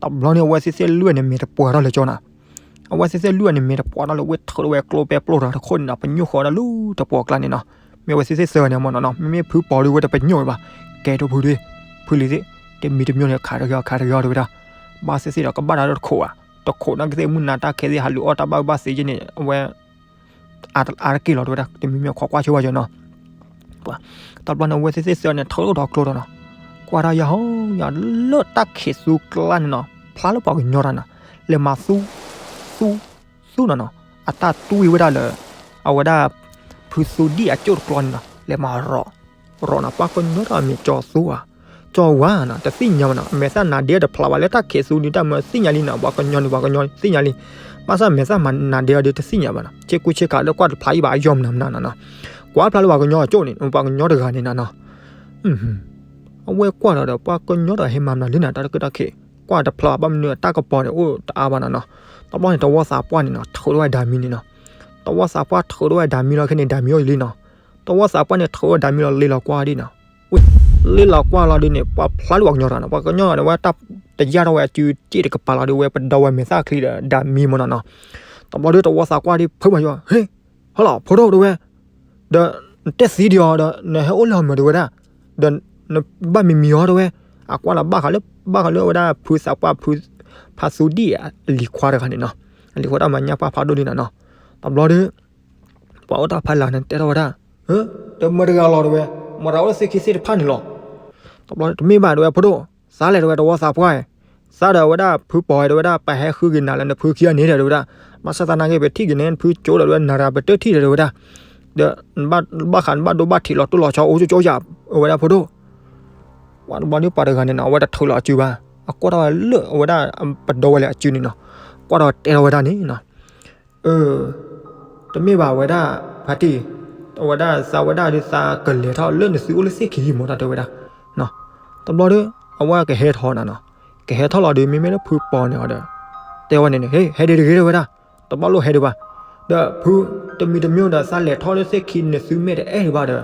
တဘျီန့ၣ် အဝဲသ့ၣ်သ့ၣ်လွံၢ်န့ၣ် မ့ၢ်တပှၤထီၣ်လၢကၠိနီၤ အဝဲသ့ၣ်သ့ၣ်လွံၢ်န့ၣ် မ့ၢ်တပှၤထီၣ်လၢ ဝဲထုးထီၣ်ဝဲကျိဖဲပျိတဂၤတခိၣ်န့ၣ်နီၤ ပညိၣ်ဃီဒၣ်လၢတပှီၤကျါန့ၣ်နီၤ, မ့ၢ်အဝဲသ့ၣ်သ့ၣ်သၢဂၤန့ၣ်မ့ၢ်နီၤနီၤ မ့မ့ၢ်ဖုပီၤဒုးဝဲတပညိၣ်ဝဲဘၣ်, ကဲဒိၣ်ဖုဒုး ဖုလံၤသ့ၣ် တမံၤတမံၤန့ၣ် ခးတဂ့ၤအီၤ ခးတဂ့ၤအီၤတဲဝဲဒၣ်, ဘၣ်သ့ၣ်သ့ၣ်ဒီး ကဘၣ်တၢ်လၢတခိးဘၣ်, တခိးနီၢ်ကသ့ၣ်မုၢ်နၤတၢ်ခဲသ့ၣ် ဟးလူၤအီၣ်တၢ်ဘၣ်ဘၣ်သ့က့န့ၣ် အဝဲ အါတက့ၢ်လီၤတဲဝဲဒၣ် တမံၤမ့ၢ်ခိးကွၢ်ဆိဝဲကၠီနီၤ, တဘျီန့ၣ် အဝဲသ့ၣ်သ့ၣ်သၢန့ၣ် ထုးထီၣ်ကျိဒီးနီၤ, ကွၢ်တၢ်ယၤဟီယၤလၢတၢ်ခံးသူကျါန့ၣ်နီၤ ဖျါလၢပှၤကညီတၢ်နီၤ, လဲၤမၤသူ သူ သူနီၤနီၤ, အတၢ်တွံၢ်ဝဲဒၣ်လၢ အဝဲဒၣ် ဖုသူဒံၣ်အကၠိၣ်တကျီန့ၣ်နီၤ, လဲၤမၤရီၤ ရီၤနီၤ, ပှၤကညီဒီးအမံၤကၠီသူဧါ, ကၠီဝါနီၤ, တသ့ၣ်ညါဘၣ်နီၤ, အမဲာ်သၣ်နၤဒ့တဖျါဘၣ်, လၢတၢ်ခဲးသူဒုးတၢ်မၢသ့ၣ်ညါလံနီၤ, ပှၤကညီန့ၣ် ပှၤကညီသ့ၣ်ညါလံ, ဘၣ်ဆၣ်အမဲာ်သၣ်မၤနၤဒ့အီၤဒုးတသ့ၣ်ညါဘၣ်နီၤ, ဆ့ကူဆ့ကၤလၢကွၢ်တဖျါအံၤဘၣ်အယီၢ်မနုၤမနုၤနီၤနီၤ, ကွၢ်ဖျါလၢပှၤကညီအကၠိၣ်န့ၣ် ပှၤကညီတဂၤန့ၣ်နီၤနီၤ အဝဲကွၢ်ဒီးဒီး ပှၤကညီဒီးဟဲမၤမနုၤလၢနၤ တၢ်တကၢတၢ်ခဲး, ကွၢ်တဖျါဘၣ် ဘၣ်မနုၤအတၢ်ကပီၤန့ၣ် အိၣ်တအါဘၣ်နီၤနီၤ, တဘျီန့ၣ် တဝီသးပှၢ်န့ၣ်နီၤ ထုးထီၣ်ဝဲဒၤမံန့ၣ်နီၤ, တဝီသးပှၢ်ထုးထီၣ်ဝဲဒၤမံလီၤခဲန့ၣ် ဒၤမံအိၣ်လံနီၤ, တဝီသးပှၢ်န့ၣ် ထုးထီၣ်ဝဲဒၤမံလီၤ လ့လီၤကွၢ်ဒံးနီၤ, ဝ့ၢ် လ့လီၤကွၢ်လီၤဒုးန့ၣ် ပှၤဖျါလၢပှၤကညီတဂၤနီၤ, ပှၤကညီန့ၣ် ဝဲတၢ်တယၢ်ထီၣ်ဝဲအစုစ့ၣ်တကပၤလီၤဒုး ဝဲပဒီဝဲမဲာ်သၣ်ချံဒီးဒၤမံမ့ၢ်နီၤနီၤ, တဘျီဒုးတဝီသးပှၢ်ဒုးဖုးမၤယီၤ ဟ့ၣ် ဟဲလီၤဖိဒိၣ်တဲဝဲ, ဒီးနတဲသံဒံးအီၤဒီး နဟဲအိၣ်လၢအမုာ်တဲဝဲဒၣ်, ဒီးနဘၣ်မံမံအီၤတဲဝဲ, အကွၢ်လီၤဘၣ်ဃးလၢ ဘၣ်ဃးလၢအဝဲဒၣ်ဖုသးပှၢ်ဖု ဖါသူဒံၣ်အလံၤခွါတဂၤန့ၣ်နီၤ, အလံၤခွါတၢ်မၤညၣ်ပှၢ်ဖးဒိၣ်လံနီၤနီၤ, တဘျီဒီး ပှၤအိၣ်တၢ်ဖးလၢ်န့ၣ်တဲထီၣ်ဝဲဒၣ်, ဒီးမတၤတဂၤလီၤတဲဝဲ, မတၤအိၣ်လၢသ့ၣ်ခံသ့ၣ်တဖၣ်န့ၣ်လီၤ, တဘျီတမ့ၢ်ဘၣ်တဲဝဲဖိဒိၣ်, သးလဲၣ်တဲဝဲတဝီသးပှၢ် သးဒီးဝဲဒၣ်ဖုပီၤတဲဝဲဒၣ် ပဟဲဃုက့ၤနၤလၢနဖုခံဂၤန့ၣ်ဒီးတဲဝဲဒၣ်, ဘၣ်ဆၣ်သနာ်က့ ပထံၣ်က့ၤန့ၣ် နဖုကၠိဒီးတဲဝဲ နၤတဂၤပတထံၣ်ဒီးတဲဝဲဒၣ်, ဒီး ဘၣ်ဃးနဘၣ်ဒိဘၣ်ထံးလီၤတိၢ်လီၤဆီအိၣ်ကၠိကၠိယၤ အဝဲဒၣ်ဖိဒိၣ်, ပှၤတဘျီဒုးပှၤတဂၤန့ၣ်နီၤ အဝဲတထုးလီၤအစုဘၣ်, အကွၢ်ထီၣ်ဝဲလၢအဝဲဒၣ်ပဒီဝဲလၢအစုန့ၣ်နီၤ, ကွၢ်ဒီးတဲထီၣ်ဝဲဒၣ်န့ၣ်နီၤ တမ့ၢ်ဘၣ်ဝဲဒၣ် ဖါတံၢ်, အဝဲဒၣ်သးဝဲဒၣ်ဒုးသးကလဲၤထီၣ်လၢနသုအိၣ်လၢသ့ၣ်ခံလံမး တၢ်တဲဝဲဒၣ်, တဘျီဒီး အဝဲကဟဲထီၣ်နၤနီၤ, ကဟဲထီၣ်လီၤဒီး မ့မ့ၢ်လၢဖုပီၤန့ၣ်အီၤဒီး တဲဝဲန့ၣ်န့ၣ် ဟဲ ဟဲဒံးတဂ့ၤတဲဝဲဒၣ်, တဘၣ်လိၣ်ဟဲဒံးဘၣ်, ဒီးဖု တမံၤတမံၤဒီး သးလဲၤထီၣ်လၢသ့ၣ်ခံ နသုမဲာ်တအဲၣ်ဒံးဘၣ်ဒီး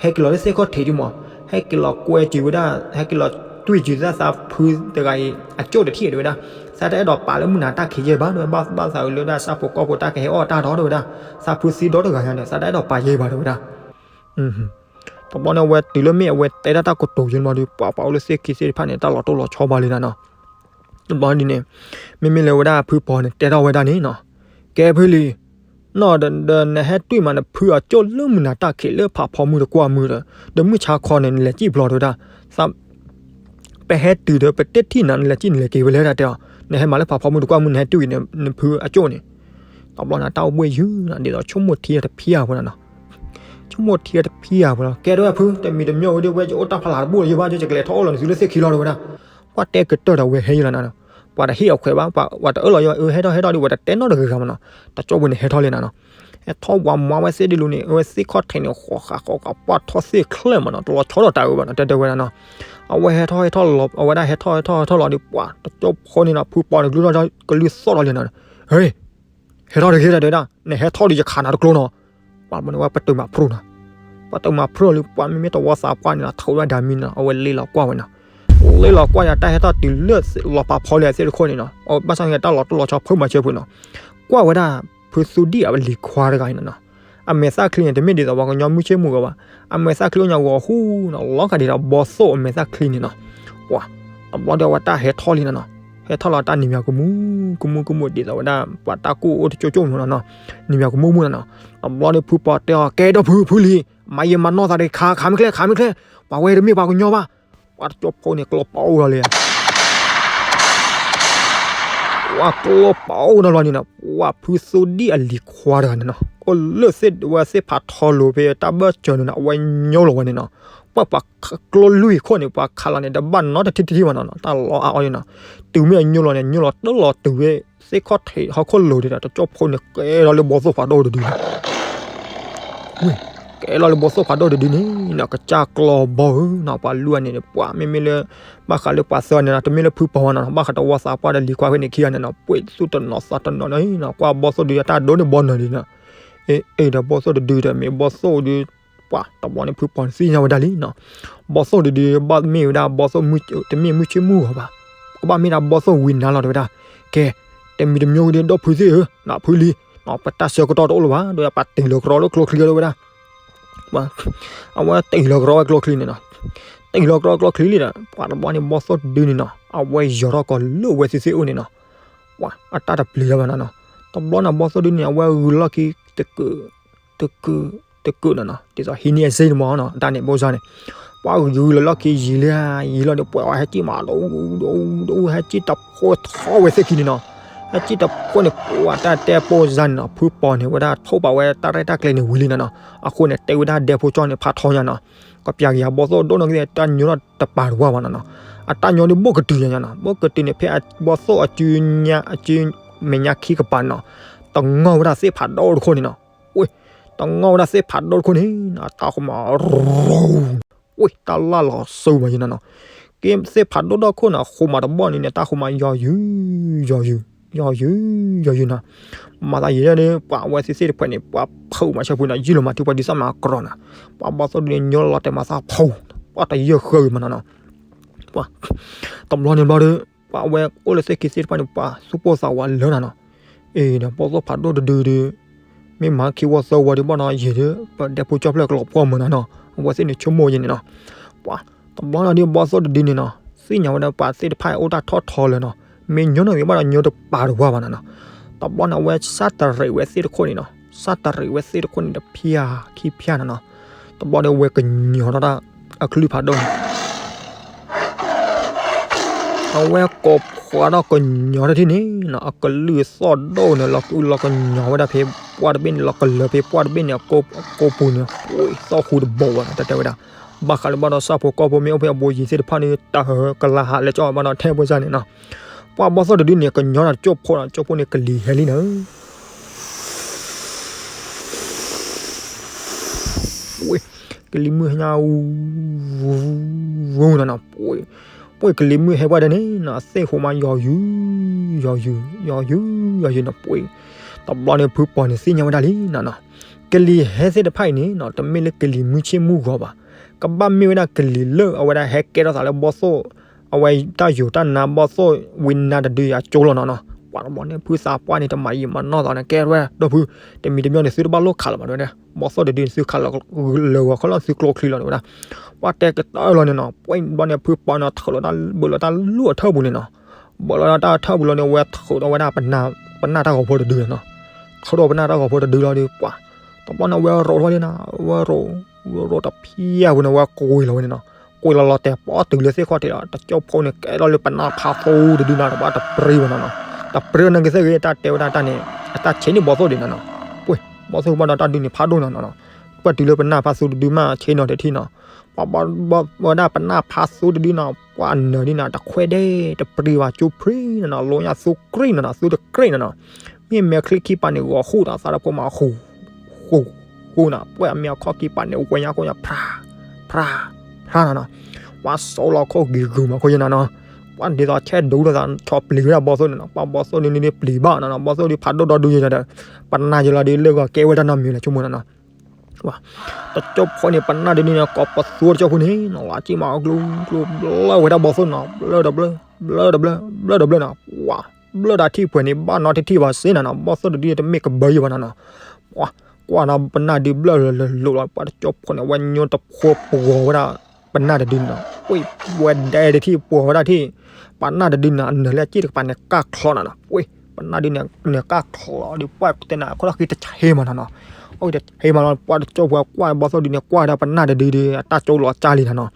ဟဲက့ၤလီၤလၢသ့ၣ်ခီၣ်ထံးဒံးမး, ဟဲက့ၤလီၤကွဲးက့ၤဝဲဒၣ် ဟဲက့ၤလီၤတွံၢ်က့ၤသးဖုတဂၤအံၤ အကၠိၣ်တထံၣ်တဲဝဲဒၣ်, သးတအဲၣ်ဒိးပာ်လၢမုၢ်နၤတၢ်ခံးယဲၢ်ဘၣ် တဲဝဲ ဘၣ်သးအုးလၢဒၣ်ဆၣ်ဖိကီၢ်ဖိတၢ်ကဟဲအီၣ်တၢ်ဒီးတဲဝဲဒၣ်, သးဖုသံဒီတဂၤညါဒီး သးတအဲၣ်ဒိးပာ်ယဲၢ်ဘၣ်တဲဝဲဒၣ် တဘျီန့ၣ်အဝဲတုၤလၢမ့ၢ်အဝဲတဲဒၣ်တၢ်ကတိၤယဲၢ်မးဒီး ပှၤပှၤအိၣ်လၢသ့ၣ်ခံသ့ၣ်တဖၣ်န့ၣ် တၢ်လီၤတိၢ်လီၤဆီဘၣ်လံနၤနီၤ, တဘျီဒ်န့ၣ် မ့မ့ၢ်လၢဝဲဒၣ်ဖုပီၤန့ၣ် တဲထီၣ်ဝဲဒၣ်န့ၣ်နီၤ, ကဲဖုလံၤ, နီၢ်ဒီးနဟဲတွံၢ်မးနဖုအကၠိၣ်လၢမုၢ်နၤတၢ်ခံးလၢဖးဖီမုၢ်တကွၢ်မုၢ်ဒီး ဒီးမုၢ်ဆါခီန့ၣ် နလဲၤစံၣ်ဖျိးတဲဝဲဒၣ်, သး ပဟဲတုၤဒီးပတထံၣ်နၤ နလဲၤစံၣ်နလဲၤက့ၤဝဲလဲၣ်ဒၣ်တဲအီၤ, နဟဲမၤလၢဖးဖီမုၢ်တကွၢ်မုၢ် နဟဲတွံၢ်က့ၤနဖုအကၠိၣ်န့ၣ်, တဘျီန့ၣ်တၢ်အိၣ်ဘှ့ၣ်ယုာ်နီၤ ဒ်သိးဆိကမိၣ်ထံတဖံးအဖိနီၤနီၤ ဆိကမိၣ်ထံတဖံးအဖိလီၤ, ကဲတဲဝဲဖု တမံၤတမံၤဝဲဒၣ်ဝဲယအိၣ်တၢ်ဖးလၢ်တဘိၣ်လီၤ ယဘၣ်ယကလဲၤထီၣ်အိၣ်လီၤနသုလၢသ့ၣ်ခံလီၤတဲဝဲဒၣ်, ပှၤတဲကတၢၢ်ဒီးဝဲဟဲယံၤလီၤနၤနီၤ, ပှၤတဟ့ၣ်အခွဲးဘၣ် ပှၤတအၢၣ်လီၤယဲ အၢ ဟဲထီၣ်ဟဲထီၣ်ဒ်ဝဲတတဲနီတဂၤဂၤမးနီၤ, တကၠိဖိန့ၣ်ဟဲထီၣ်လံနၤနီၤ, ဟဲထီၣ်ဝးမၤဝဲသ့ၣ်ဒ်လိၤန့ၣ် အဝဲသ့ၣ်ခီၣ်ထံးန့ၣ် ဃီဃာ်ဃီဃာ်ပှၢ်ထီၣ်သ့ၣ်ချၢၣ်မးနီၤ တလီၤဆီဒီးတၢ်အၢဘၣ်နီၤ တဲတဲဝဲဒၣ်နီၤ, အဝဲဟဲထီၣ်ဟဲထီၣ်လီၤ အဝဲဒၣ်ဟဲထီၣ်ဟဲထီၣ်ဟဲထီၣ်လီၤဒီး ပှၤတကၠိဖိန့ၣ်နီၤ ဖုပီၤန့ၣ်ကလုၢ်ထီၣ်ကလုၢ်သီၣ်ထီၣ်လံနီၤ, ဟဲ ဟဲထီၣ်တဂ့ၤတဲဝဲဒၣ် နဟဲထီၣ်ဒီးယခးနၤတကျိနီၤ, ပှၤတဘျီန့ၣ်ဝဲပတုာ်မၤဖျိနီၤ, ပှၤတုာ်မၤဖျိလံ ပှၤမ့မ့ၢ်တဝီသးပှၢ်န့ၣ်နီၤ ထုးဝဲဒၣ်မံနီၤ အဝဲလ့လီၤကွၢ်ဝဲနီၤ, လ့လီၤကွၢ်န့ၣ် တၢ်ဟဲထီၣ်တုၤလၢလီၤပာ်ဖီလံအသ့ၣ်တခိၣ်န့ၣ်နီၤ အဝဲဘၣ်ဆၣ်န့ၣ် တၢ်လီၤတိၢ်လီၤဆီဖုမၤစၢၤဖုနီၤ, ကွၢ်ဝဲဒၣ် ဖုသူဒံၣ်အလံၤခွါတဂၤအံၤနီၤနီၤ, အမဲာ်သၣ်ချံန့ၣ် တမ့ၢ်ဒ်သိးပှၤကညီမုၢ်ဆ့ၣ်မုၢ်ဂီၤဘၣ်, အမဲာ်သၣ်ချံအိၣ်ညါဂီၤဟူနီၤ လီၤဂာ်ဒ်ဒီးဘီသိၣ်အမဲာ်သၣ်ချံန့ၣ်နီၤ, ပှၤ တဘျီဒီးအဝဲတၢ်ဟဲထီၣ်လံနီၤနီၤ, ဟဲထီၣ်လီၤတၢ်နံၤမံၤကမူကမူကမူဒ်သိးဝဲဒၣ် ပှၤတၢ်ကူၣ်အိၣ်တကၠိကၠိမးနီၤနီၤ, နံၤမံၤကမူကမူနီၤနီၤ, တဘျီဒီးဖုပီၤတဲအီၤ ကဲဒီးဖု ဖုလံၤ မၤယံာ်မၤနီၢ်သးဒီးခး ခးမ့ၢ်ချ့ ခးမ့ၢ်ချ့, ပှၤဝဲတမ့ၢ်ပှၤကညီဘၣ်, ပှၤတကၠိဖိန့ၣ် ကျီပာ်အိၣ်လီၤလံ ပှၤကျီပာ်အိၣ်နီတဘျီန့ၣ်နီၤ ပှၤဖုသူဒံၣ်အလံၤခွါတဂၤန့ၣ်နီၤ အိၣ်လၢသ့ၣ်ဝဲသ့ၣ်ဖးထီလိၤဖဲတၢ်ဘၢၣ်စၢၤန့ၣ်နီၤ အဝဲညိလီၤဝဲန့ၣ်နီၤ ပှၤပှၤကျိလွံၢ်ခိၣ်န့ၣ် ပှၤခးလီၤန့ၣ် တဘၣ်နီတထံၣ်ထံၣ်ဘၣ်နီၤနီၤ တၢ်လီၤအါအီၤန့ၣ်နီၤ တုၤမ့ၢ်အညိလီၤန့ၣ် ညိလီၤတလီၤတုၤဝဲသ့ၣ်ခီၣ်ထံးဟီၣ်ခိၣ်လိၤဒ်ဒီး တကၠိဖိန့ၣ် ကဲလီၤလၢဘီသိၣ်ဖးဒိၣ်တဒုန့ၣ် ကဲလီၤလၢဘီသိၣ်ဖးဒိၣ်တဒုန့ၣ်နီၤ ကစၢ်ကျီဘီဧၢနီၤ ပှၤလွံၢ်ဂၤန့ၣ် ပှၤမ့မ့ၢ်လၢ ဘၣ်ဃးလၢပှၤသၢဂၤန့ၣ်နီၤ တမ့ၢ်လၢဖုပီၤဝဲနီၤ ဘၣ်ဃးတဝီသးပှၢ်ဒီးလံၤခွါဖဲန့ၣ်ခံဂၤန့ၣ်နီၤ ပှ့ၤသူၣ်တနီၤသးတနီၤနီၤနီၤ ကွၢ်ဘီသိၣ်ဒုးတၢ်ဒိၣ်န့ၢ်ဘီနၤဒုးနီၤ အ့ အ့ဒီးဘီသိၣ်တဒုဒီး မ့ၢ်ဘီသိၣ်ဒုး ပှၤတဘျီန့ၣ်ဖုပီၤန့ၣ်သ့ၣ်ညါဝဲဒၣ်လံနီၤ ဘီသိၣ်တဒု ဘၣ်မ့ၢ်ဝဲဒၣ်ဘီသိၣ် တမ့ၢ်မုၢ်ဆ့ၣ်မုၢ်ဂီၤဘၣ် ကဘၣ်မ့ၢ်ဒၣ်ဘီသိၣ်ဝံၤနၤလီၤတဲဝဲဒၣ် ကဲ တမံၤတမံၤဝဲဒီး ဒီပုၢ်ဝဲၢ်သ့ၣ်ဧၢ နီၤဖုလံ နီၤ ပတၢ်ဆၢကတီၢ်တအိၣ်လၢၤဘၣ် ဒီးပှၤတ့ၢ်လီၤကရီလၢကျိချံတဲဝဲဒၣ် အဝဲတ့ၢ်လီၤကရီဝဲကျိချံန့ၣ်နီၤ တ့ၢ်လီၤကရီကျိချံလံဒီး ပှၤတဘျီန့ၣ်ဘီသိၣ်တဒုန့ၣ်နီၤ အဝဲယီၤထီၣ်ကီၤလၢဝဲသ့ၣ်သ့ၣ်အိၣ်န့ၣ်နီၤ ပှၤအတၢ်တပျံၤလၢၤဘၣ်နီၤနီၤ တဘျီန့ၣ်ဘီသိၣ်ဒုန့ၣ် အဝဲဂုာ်လီၢ်ခံ တကုး တကုး တကုးနီၤနီၤ ဒ်သိးဟံးန့ၢ်အစ့တမီၤနီၤ တၢ်န့ၣ်ဘိၣ်စၢ်န့ၣ် ပှၤဂုာ်လီၢ်ခံယံာ်လံ ယံာ်လီၤန့ၣ် ပှၤဟဲက့ၤမး ဒိၣ်ဒိၣ်ဒိၣ် ဟဲက့ၤတဖိထီဝဲသ့ၣ်ခံန့ၣ်နီၤ တၢ်စံၣ်တဖိန့ၣ် ပှၤတၢ်တဲပိၢ်စါန့ၣ်နီၤ, ဖုပီၤန့ၣ် ဝဲဒၣ်ထိၣ်ပာ်ဝဲတၢ်ရဲၣ်တၢ်ကျဲၤန့ၣ်ဝံၤလံနီၤနီၤ. အဃိန့ၣ် တဲဝဲဒၣ်ဒဲဖိကၠီန့ၣ် ဖးထီညါနီၤ, ကပျၢ်က့ၤယၤဘီသိၣ်ဒိၣ်နီၢ်ကသ့ၣ် တၢ်ညီထီၣ်တပာ်တဝၢ်ဘၣ်နီၤနီၤ. အတၢ်ညီဒုးဘိၣ်ကတုၤညါနီၤ, ဘိၣ်ကတုၤန့ၣ် ဖဲအဘီသိၣ်အစုညါ အစုမဲာ်ညါခံကပၤနီၤ, တငီၢ်ဝဲဒၣ်သ့ၣ်ဖးဒိၣ်တခိၣ်န့ၣ်နီၤ. ဝ့ၢ်, တငီၢ်ဝဲဒၣ်သ့ၣ်ဖးဒိၣ်တခိၣ်န့ၣ်နီၤ, တၢ်ဃိမး ရူၤ ဝ့ၢ် တၢ်လၢ်လီၤဆူမးယဲနီၤနီၤ. က့သ့ၣ်ဖးဒိၣ်ဒိၣ်ခိၣ်န့ၣ် အဃိမးတဘီၣ်န့ၣ်န့ၣ် တၢ်ဃိမးယီၤယုာ် ယီၤယုာ် ယီၤယုာ် ယီၤယုာ်နီၤ. မၤသးယံာ်ဒၣ်န့ၣ် ပှၤအဝဲသ့ၣ်သ့ၣ်တဖၣ်န့ၣ် ပှၤဖုးမၤဆၢဖုးနီၤ, ယံာ်လီၤမးထံပှၤဒုးသၣ်မၤကရီနီၤ. ပှၤဘီသိၣ်ဒုးန့ၣ် ညီလီၤတဲာ်မၤသးဖူ, ပှၤတယၢၢ်ဃၢမးနီၤနီၤ. ပှၤ တဘျီန့ၣ်ဘျီဒီး ပှၤအဝဲအိၣ်လၢသ့ၣ်ခံသ့ၣ်တဖၣ်န့ၣ် ပှၤသူၣ်ပိၢ်သးဝးလၢနီၤနီၤ. အ့ဒီး ဘီသိၣ်ဖးဒိၣ်တဒုဒီး မ့ၢ်မၤခံဝီသၢဝီဒုးဘၣ်နီၤ ယံာ်ဒီး ပဒဲဖိကၠီဖျၢၣ်ကလီၤပှီၢ်မးနီၤနီၤ. အဝဲသ့ၣ်န့ၣ်ဆိကမိၣ်ယဲန့ၣ်နီၤ. ပှၤ တဘျီန့ၣ်ဒီး ဘီသိၣ်တဒုန့ၣ်နီၤ သ့ၣ်ညါဝဲဒၣ်ပှၤသ့ၣ်တဖၣ်အိၣ်တၢ်ထီၣ်ထီလၢနီၤ, မ့ၢ်ညီနုၢ်ဂ့ၤဘၣ်ဒီးညီတပာ်တဝၢ်ဘၣ်နီၤနီၤ. တဘျီန့ၣ် အဝဲစၢ်တရံးဝဲသ့ၣ်တခိၣ်န့ၣ်နီၤ, စၢ်တရံးဝဲသ့ၣ်တခိၣ်န့ၣ် တဖၠၣ်ခံဖၠၣ်နီၤနီၤ. တဘျီန့ၣ် ဝဲကညီၤထီၣ်တၢ်အကလုၢ်ဖးဒိၣ်န့ၣ် အဝဲကိးဖှိးထီၣ်ကညီၤတထံၣ်န့ၣ်နီၤ, အကလုၢ်သီၣ်ဒိၣ်န့ၣ် လီၤကညီၤဝဲဒၣ်ဖဲပှၢ်တဘ့ၣ်န့ၣ် လီၤကလၢၤဖဲပှၢ်တဘ့ၣ်န့ၣ် အကိာ်ပူၤန့ၣ် သီၣ်ဃူတဘိဘၣ်နီၤ တၢ်တဲဝဲဒၣ်. ဘၣ်ဃးလၢဘၣ်ဒီး ဆၣ်ဖိကီၢ်ဖိမ့ၢ်အိၣ်ဖဲအဘူးယံၤသ့ၣ်တဖၣ်န့ၣ် တၢ်ဟၢကလၤဟးလဲၤကၠီဘၣ်ဒီး ထဲပှဲၤစၢ်န့ၣ်နီၤ. ပှၤဘီသိၣ်တဒုန့ၣ် ကညီၤတၢ်ကၠိဖိနီၤ, ကၠိဖိန့ၣ် ကလံၤဟဲလံနီၤ. ဝ့ၢ် ကလံၤမုၢ်ဟဲညါ ဝူၤနီၤနီၤ, ပှ့ၤ ပှ့ၤကလံၤမုၢ်ဟဲပှၢ်ဒဲးန့ၣ်နီၤ, သ့ၣ်ဃိမးယီၤယုာ် ယီၤယုာ် ယီၤယုာ် ယီၤယုာ်နီၤ. ပှ့ၤ တဘျီန့ၣ် ဖုပီၤန့ၣ် သ့ၣ်ညါဝဲဒၣ်လံနီၤနီၤ, ကလံၤဟဲသ့ၣ်တဖၣ်အံၤန့ၣ်နီၤ တမ့ၢ်လၢကလံၤမုၢ်ဆ့ၣ်မုၢ်ဂီၤဘၣ်, ကဘၣ်မ့ၢ်ဝဲဒၣ်ကလံၤလၢအဝဲဒၣ်ဟဲကဲထီၣ်သးလၢဘီသိၣ် အဝဲတၢ်ယိၤတၢ်နါဘီသိၣ်ဝံနါတဒုအကၠိလီၤနီၤနီၤ. ပှၤတဘျီန့ၣ် ဖုသးပှၢ်န့ၣ် တမၤယံာ်မၤနီၢ်သးန့ၣ် ကဲဝဲဒီးဖု တမံၤတမံၤန့ၣ် သုတဘၣ်လိၣ်ခးလၢၤဘၣ်တဲဝဲဒၣ်, ဘီသိၣ်တဒုန့ၣ် သုခးလၢာ်ဂီၤခီလီၤ သုကျိချံလီၤတဲဝဲဒၣ်. ပှၤတဲကတၢၢ်လီၤန့ၣ်နီၤ, ပှၤဘျီန့ၣ် ဖုပီၤန့ၣ် ထုးလီၤတၢ်ဘၢၣ်လီၤတၢ်လူၢ်အထၢၣ်ပူၤန့ၣ်နီၤ, ဘၢၣ်လီၤတၢ်ထၢၣ်ပူၤလီၤန့ၣ် အဝဲထုးဒီးဝဲဒၣ် ပနၢ်တၢ်ဂီၤဖိတဒုလီၤနီၤ. ထုးဒီးပနၢ်တၢ်ဂီၤဖိတဒုလီၤဒီး ပှၤ တဘျီန့ၣ် အဝဲရိးထီၣ်လံနီၤ, အဝဲရိး ရိးတဖျၢၣ်ပူၤန့ၣ် အဝဲကွံာ်လီၤဝဲန့ၣ်နီၤ. ကွံာ်လီၤလီၤတဲာ်ပီတုၤလၢသ့ၣ်ခီၣ်ထံးလီၤ, တကၠိဖိန့ၣ် ကဲထီၣ်လၢပနၢ်ဖးသူတဒုနီၤ, တဘၣ်တပြံဘၣ်နီၤနီၤ. တပြံန့ၣ်ကသ့ၣ်ဂ့ၤ တၢ်တဲဝဲဒၣ်တၢ်န့ၣ် အတၢ်ဆဲးန့ၢ်ဘီသိၣ်ဒံးနီၤနီၤ. ပှ့ၤ ဘီသိၣ်ဘၣ်ဒီးတၢ်ဒုးန့ၣ်ဖးဒိၣ်နီၤနီၤနီၤ. ပှၤတုၤလၢပနၢ်ဖးသူတဒုမး ဆဲးနီၤတထံၣ်နီၤ. ပှၤဘၣ် ဘၣ်ဝဲဒၣ်ပနၢ်ဖးသူတဒုနီၤ, ပှၤအနၢၤဒ်နီၤ တခွဲးဒဲး တပြံဘၣ် ကၠိဖရံနီၤနီၤ, လိညၣ်သူကြံၢ်နီၤနီၤ, သူတကြံၢ်နီၤနီၤ. မ့ၢ်မဲာ်ချံခံပၤန့ၣ် ဂီၤဃူဒီးသးဒီးဖိမး ဃူ ဃူနီၤ, ပှၤအမဲာ်အခီၣ်ခံပၤန့ၣ် ဝဲညါခိၣ်ညါ ဖြါ ဖြါ ဖြါနီၤနီၤ. ပှၤစိာ်လီၤခိၣ်ဂ့ၤဂုာ်မးခိၣ်ယဲနီၤနီၤ. ပှၤဒ်သိးဆဲးဒိၣ်ထီၣ်သး ဆီၣ်ပျံၤဝဲဒၣ်ဘီသိၣ်န့ၣ်နီၤ, ပှၤဘီသိၣ်ဒုန့ၣ်ပျံၤဘၣ်နီၤနီၤ, ဘီသိၣ်ဒုဖးဒိၣ်ဒီဒုယဲဒီး ပနၢ်ယဲလီၤဒုးလၢဂီၤကဲဝဲတၢ်နီတမံၤလၢဆိကမိၣ်နီၤနီၤ. တကၠိဖိန့ၣ် ပနၢ်ဒုန့ၣ် ကိးပသူတကၠိဖိန့ၣ်နီၤ, လၢကံၣ်မးကျိကျိဘျၢဝဲဒၣ်ဘီသိၣ်နီၤ, ဘျၢဒီးဘျၢ ဘျၢဒီးဘျၢ ဘျၢဒီးဘျၢနီၤ. ပှၤ ဘျၢတၢ်ထံၣ်ပှဲၤန့ၣ် ဘၣ်နီတထံၣ်ဘၣ်စ့နီၤနီၤ, ဘီသိၣ်တဒုတမ့ၢ်ကဘၢယံၤဘၣ်နီၤနီၤ. ပှၤ ကွၢ်နီၤပနၢ်ဒုဘျၢလၢလၢလိၤလီၤ, ပှၤတကၠိဖိန့ၣ် ဝဲညိတဖိပှီၤဝဲဒၣ် ပနၢ်တဒုန့ၣ်နီၤ. ပှၤဝဲဒဲတထံၣ်ပှီၤဝဲဒၣ်ထံၣ် ပနၢ်တဒုန့ၣ် အနၢၤလၢအစ့ၣ်တကပၤန့ၣ် ကၢ်ချီနီၤနီၤ. ပှၤ ပနၢ်ဒုန့ၣ် နၢၤကၢ်ချီဒီး ပှၤတဲနၤ ခိၣ်လီၢ်ဃံတဆ့မးနီၤနီၤ. အိၣ်တဆ့မးလီၤ, ပှၤတကၠိဖိကွၢ်ဘီသိၣ်ဒုန့ၣ် ကွၢ်ဝဲဒၣ်ပနၢ်တဒုဒီး အတၢ်ကၠိလီၤကၢ်လံနီၤနီၤ.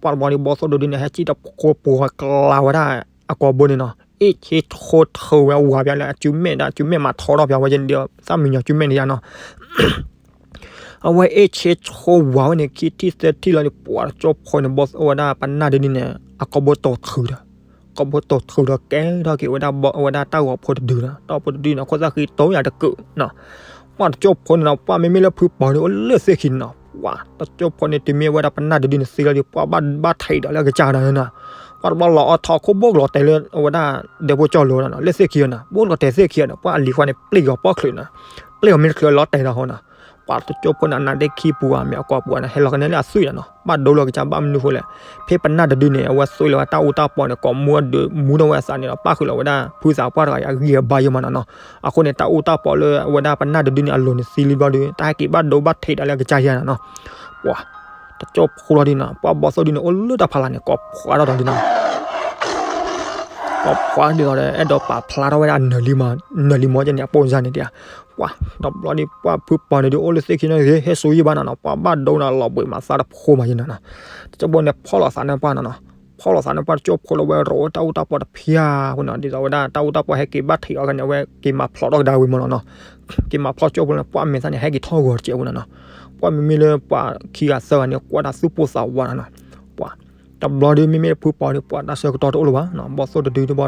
ပှၤတဘျီဒီး ဘီသိၣ်ဒုဒုန့ၣ် ဟဲစံၣ်တဖိပှီၤကျါဝဲဒၣ်အကိာ်ဘိန့ၣ်နီၤ. အ့ၣ်ဆ့ဆိထၢဝဲဝၤပျါလၢအစုမဲာ်ဒီး အစုမဲာ်မၤထီထီၣ်ပျါဝဲယဲန့ၣ်ဒီး သၣ်မံညီၤစုမဲာ်န့ၣ်ယါနီၤ. အဝဲအ့ၣ်ဆ့ဆိဝၤဝဲန့ၣ် ခံထံၣ်သၢထံၣ်လီၤန့ၣ် ပှၤတကၠိဖိန့ၣ် ဘီဝဲဒၣ်ပနၢ်ဒုန့ၣ်န့ၣ် အကိာ်ဘိတိာ်ထုးဒီး ကိာ်ဘိတိာ်ထုးဒီးကဲထီၣ်က့ၤဝဲဒၣ် ဝဲဒၣ်တၢ်ဂီၤဖိတဒုနီၤ, တၢ်ဂီၤဖိတဒုန့ၣ် ခိၣ်သၣ်ဃံတိယၤတကုာ်နီၤ. ပှၤတကၠိဖိန့ၣ်နီၤ ပှၤမ့မ့ၢ်လၢဖုပီၤန့ၣ် အိၣ်လၢသ့ၣ်ခံန့ၣ်နီၤ, ပှၤတကၠိဖိန့ၣ် တုၤမ့ၢ်ဝဲဒၣ်ပနၢ်တဒုန့ၣ်သံလီၤဒီး ပှၤဘၣ်ဘၣ်ထဲးဒီးလၢကစၢ်ဒီးနီၤ. ပှၤတဘျီလီၤအီၣ်ထီၣ်ခိၣ်ဘိကလီၤတဲာ်လၢအဝဲဒၣ်ဒဲဖိကၠီလိၤနီၤ, လၢသ့ၣ်ခံအီၤနီၤ, ဘိကလီၤတဲာ်သ့ၣ်ခံအီၤနီၤ, ပှၤအလံၤခွါန့ၣ် ပျ့ၤကီၤပီၣ်ချုးနီၤ, ပျ့ၤကီၤမ့ၢ်တချုးလီၤတဲာ်ဒီးဟီနီၤ. ပှၤတကၠိဖိန့ၣ် အနါဒ့ခံပူၤ အမဲာ်အကိာ်ပူၤန့ၣ် ဟဲလီၤကနဲလၢအသွံၣ်ဒီးနီၤ, ဘၣ်ဒိလီၤကစၢ်ဘၣ်မနုၤဃိလဲၣ်, ဖဲပနၢ်တဒုန့ၣ် အဝဲသွံၣ်လီၤဝဲတၢ်အူတၢ်ပီန့ၣ် ကိးမူအဒုးမူထီၣ်ဝဲအသးန့ၣ်ဒီး ပၣ်ဃုာ်လီၤဝဲဒၣ်ဖုသးပှၢ်တဂၤအဂံၢ်အဘါယဲမးနီၤနီၤ. အဃိန့ၣ် တၢ်အူတၢ်ပီလၢအဝဲဒၣ်ပနၢ်တဒုန့ၣ် အလိၤန့ၣ်သံလံဘျီဒီး တၢ်ဟဲက့ၤဘၣ်ဒိဘၣ်ထဲးဒီးလၢကစၢ်ယဲနီၤနီၤ. ပှၤ တကၠိဖိလီၤဒုနီၤ, ပှၤဘီသိၣ်ဒုန့ၣ် အိၣ်လၢတၢ်ဖးလၢ်န့ၣ် ကိးဖှးထီၣ်ဒီးဒုနီၤ, ကိးဖှးဒ်သိးဒီး အဲၣ်ဒိးပာ်ဖျါထီၣ်ဝဲဒၣ်နၢၤလံမီၤ, နၢၤလံမီၤကဲန့ၣ် အပိၢ်စါန့ၣ်ဒၣ်. ပှၤ တဘျီဒု ပှၤဖုပီၤန့ၣ်ဒု အိၣ်လၢသ့ၣ်ခံနီၤ ဟဲစိယံၢ်ဘၣ်နီၤနီၤ, ပှၤဘၣ်ဒိနီၤ လီၤဘှံးမးသးတဖိမးယဲနီၤနီၤ. တကၠိဖိန့ၣ် ဖီၣ်လီၤသးန့ၢ်ပှၢ်နီၤနီၤ. ဖီၣ်လိာ်သးန့ၣ် ပှၤတကၠိဖိလၢအဝဲရိးဝဲတၢ်အူတၢ်ပီတဖၠၣ်အဃိန့ၣ် ဒ်သိးဝဲဒၣ်တၢ်အူတၢ်ပီဟဲက့ၤဘၣ်ထံးအီၤခါန့ၣ် အဝဲက့ၤမၤဖျိးထီၣ်ကဒါဝံၤမးလီၤနီၤ. က့ၤမၤဖျိးကၠိဖိန့ၣ် ပှၤမဲာ်သၣ်န့ၣ် ဟဲက့ၤထီၣ်ဂီၤတစဲးဝဲနီၤနီၤ. ပှၤမ့မ့ၢ်လၢပှၤခံဂၤသၢဂၤန့ၣ် ကွၢ်တၢ်သူၣ်ပိၢ်သးဝးနီၤနီၤ. ပှၤ တဘျီဒီး မ့မ့ၢ်ဖုပီၤဒီး ပှၤတၢ်ဆၢကတီၢ်တအိၣ်လၢၤဘၣ်နီၤ, ဘီၣ်သိၣ်တဒုတဘီဒီး ဘၣ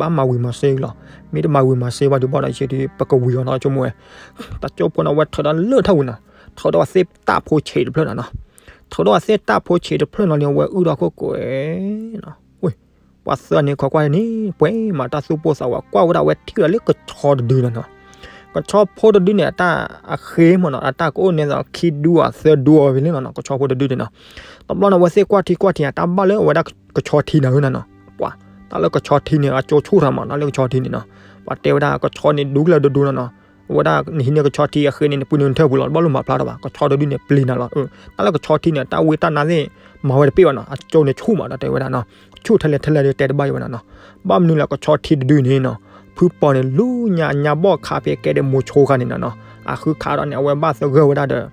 ်မၤဝံၤမၤစ့လီၤ. မ့ၢ်တမၤဝံၤမၤစ့ဘၣ်ဒုးဘီဒီး ယဲဒုး ပကဝံၤအီၤနီၤ ကၠိမိၢ်ဝဲ. တကၠိဖိန့ၣ် အဝဲထုးဒီးလၢထၢၣ်ဝံၤနီၤ, ထုးဒီးအသ့ၣ်တၢ်ဖိဆံးတဖျၢၣ်နီၤနီၤ. ထုးဒီးအသ့ၣ်တၢ်ဖိဆံးတဖျၢၣ်နီၤန့ၣ် အဝဲအုၣ်ဒီးခိၣ်ကွဲးနီၤ. ဝ့ၢ် ပှၤသၢဂၤန့ၣ် ခိးကွၢ်န့ၣ် ပှဲၤမးတၢ်သူၣ်ပိၢ်သးဝး ကွၢ်ဝဲဒၣ်အဝဲထံၣ်ဝဲဒၣ်လၢကဆီတဒုနီၤနီၤ. ကဆီဖိတဒုန့ၣ် အတၢ်အဃ့မးနီၤ အတၢ်ကအိၣ်န့ၣ်သိးခံဒူအသၢဒူအီၤဖဲန့ၣ်နီၤနီၤ, ကဆီဖိတဒုန့ၣ်နီၤ. တဘျီန့ၣ် အဝဲသ့ၣ်ကွၢ်ထံကွၢ်ထံ အတၢ်ဘၣ်လၢအဝဲဒၣ်ကဆီထံန့ၣ်နီၤနီၤ. ပှၤ တၢ်လၢကဆီထံန့ၣ် အကၠိဆူၣ်ထီၣ်မး တၢ်လၢကဆီထံန့ၣ်နီၤ. ပှၤတဲဝဲဒၣ်ကဆီန့ၣ် ဒူကလၢဒူဒူနီၤနီၤ. အဝဲဒၣ်နဟံးန့ၢ်ကဆီထံအဃ့န့ၣ် နပှ့ၤန့ၢ်နထၢၣ်ပူၤလီၤ တဘၣ်လိၣ်မၤဖျါထီၣ်ဘၣ်, ကဆီတဒုန့ၣ်ပျံၤနၤလီၤ. တၢ်လၢကဆီထံန့ၣ် တၢ်ဝံတၢ်နါသ့ၣ် မၤဝဲတပ့ၢ်ဘၣ်နီၤ, အကၠိန့ၣ်ဆူၣ်မး တၢ်တဲဝဲဒၣ်နီၤ. ဆူၣ်ထဲလဲၣ်ထဲလဲၣ်ဒီး တဲတဘၣ်ယံၤဘၣ်နီၤနီၤ. ဘၣ်မနုၤလဲၣ် ကဆီထံတဒုန့ၣ်နီၤ, ဖုပီၤန့ၣ် လူညါညါဘီၣ်ခးဖဲကဲဒဲးမိၤဆိခါန့ၣ်နီၤနီၤ. အဃုခးဒီးန့ၣ် အဝဲဘၣ်သဂၢၢ်ဝဲဒၣ်ဒီး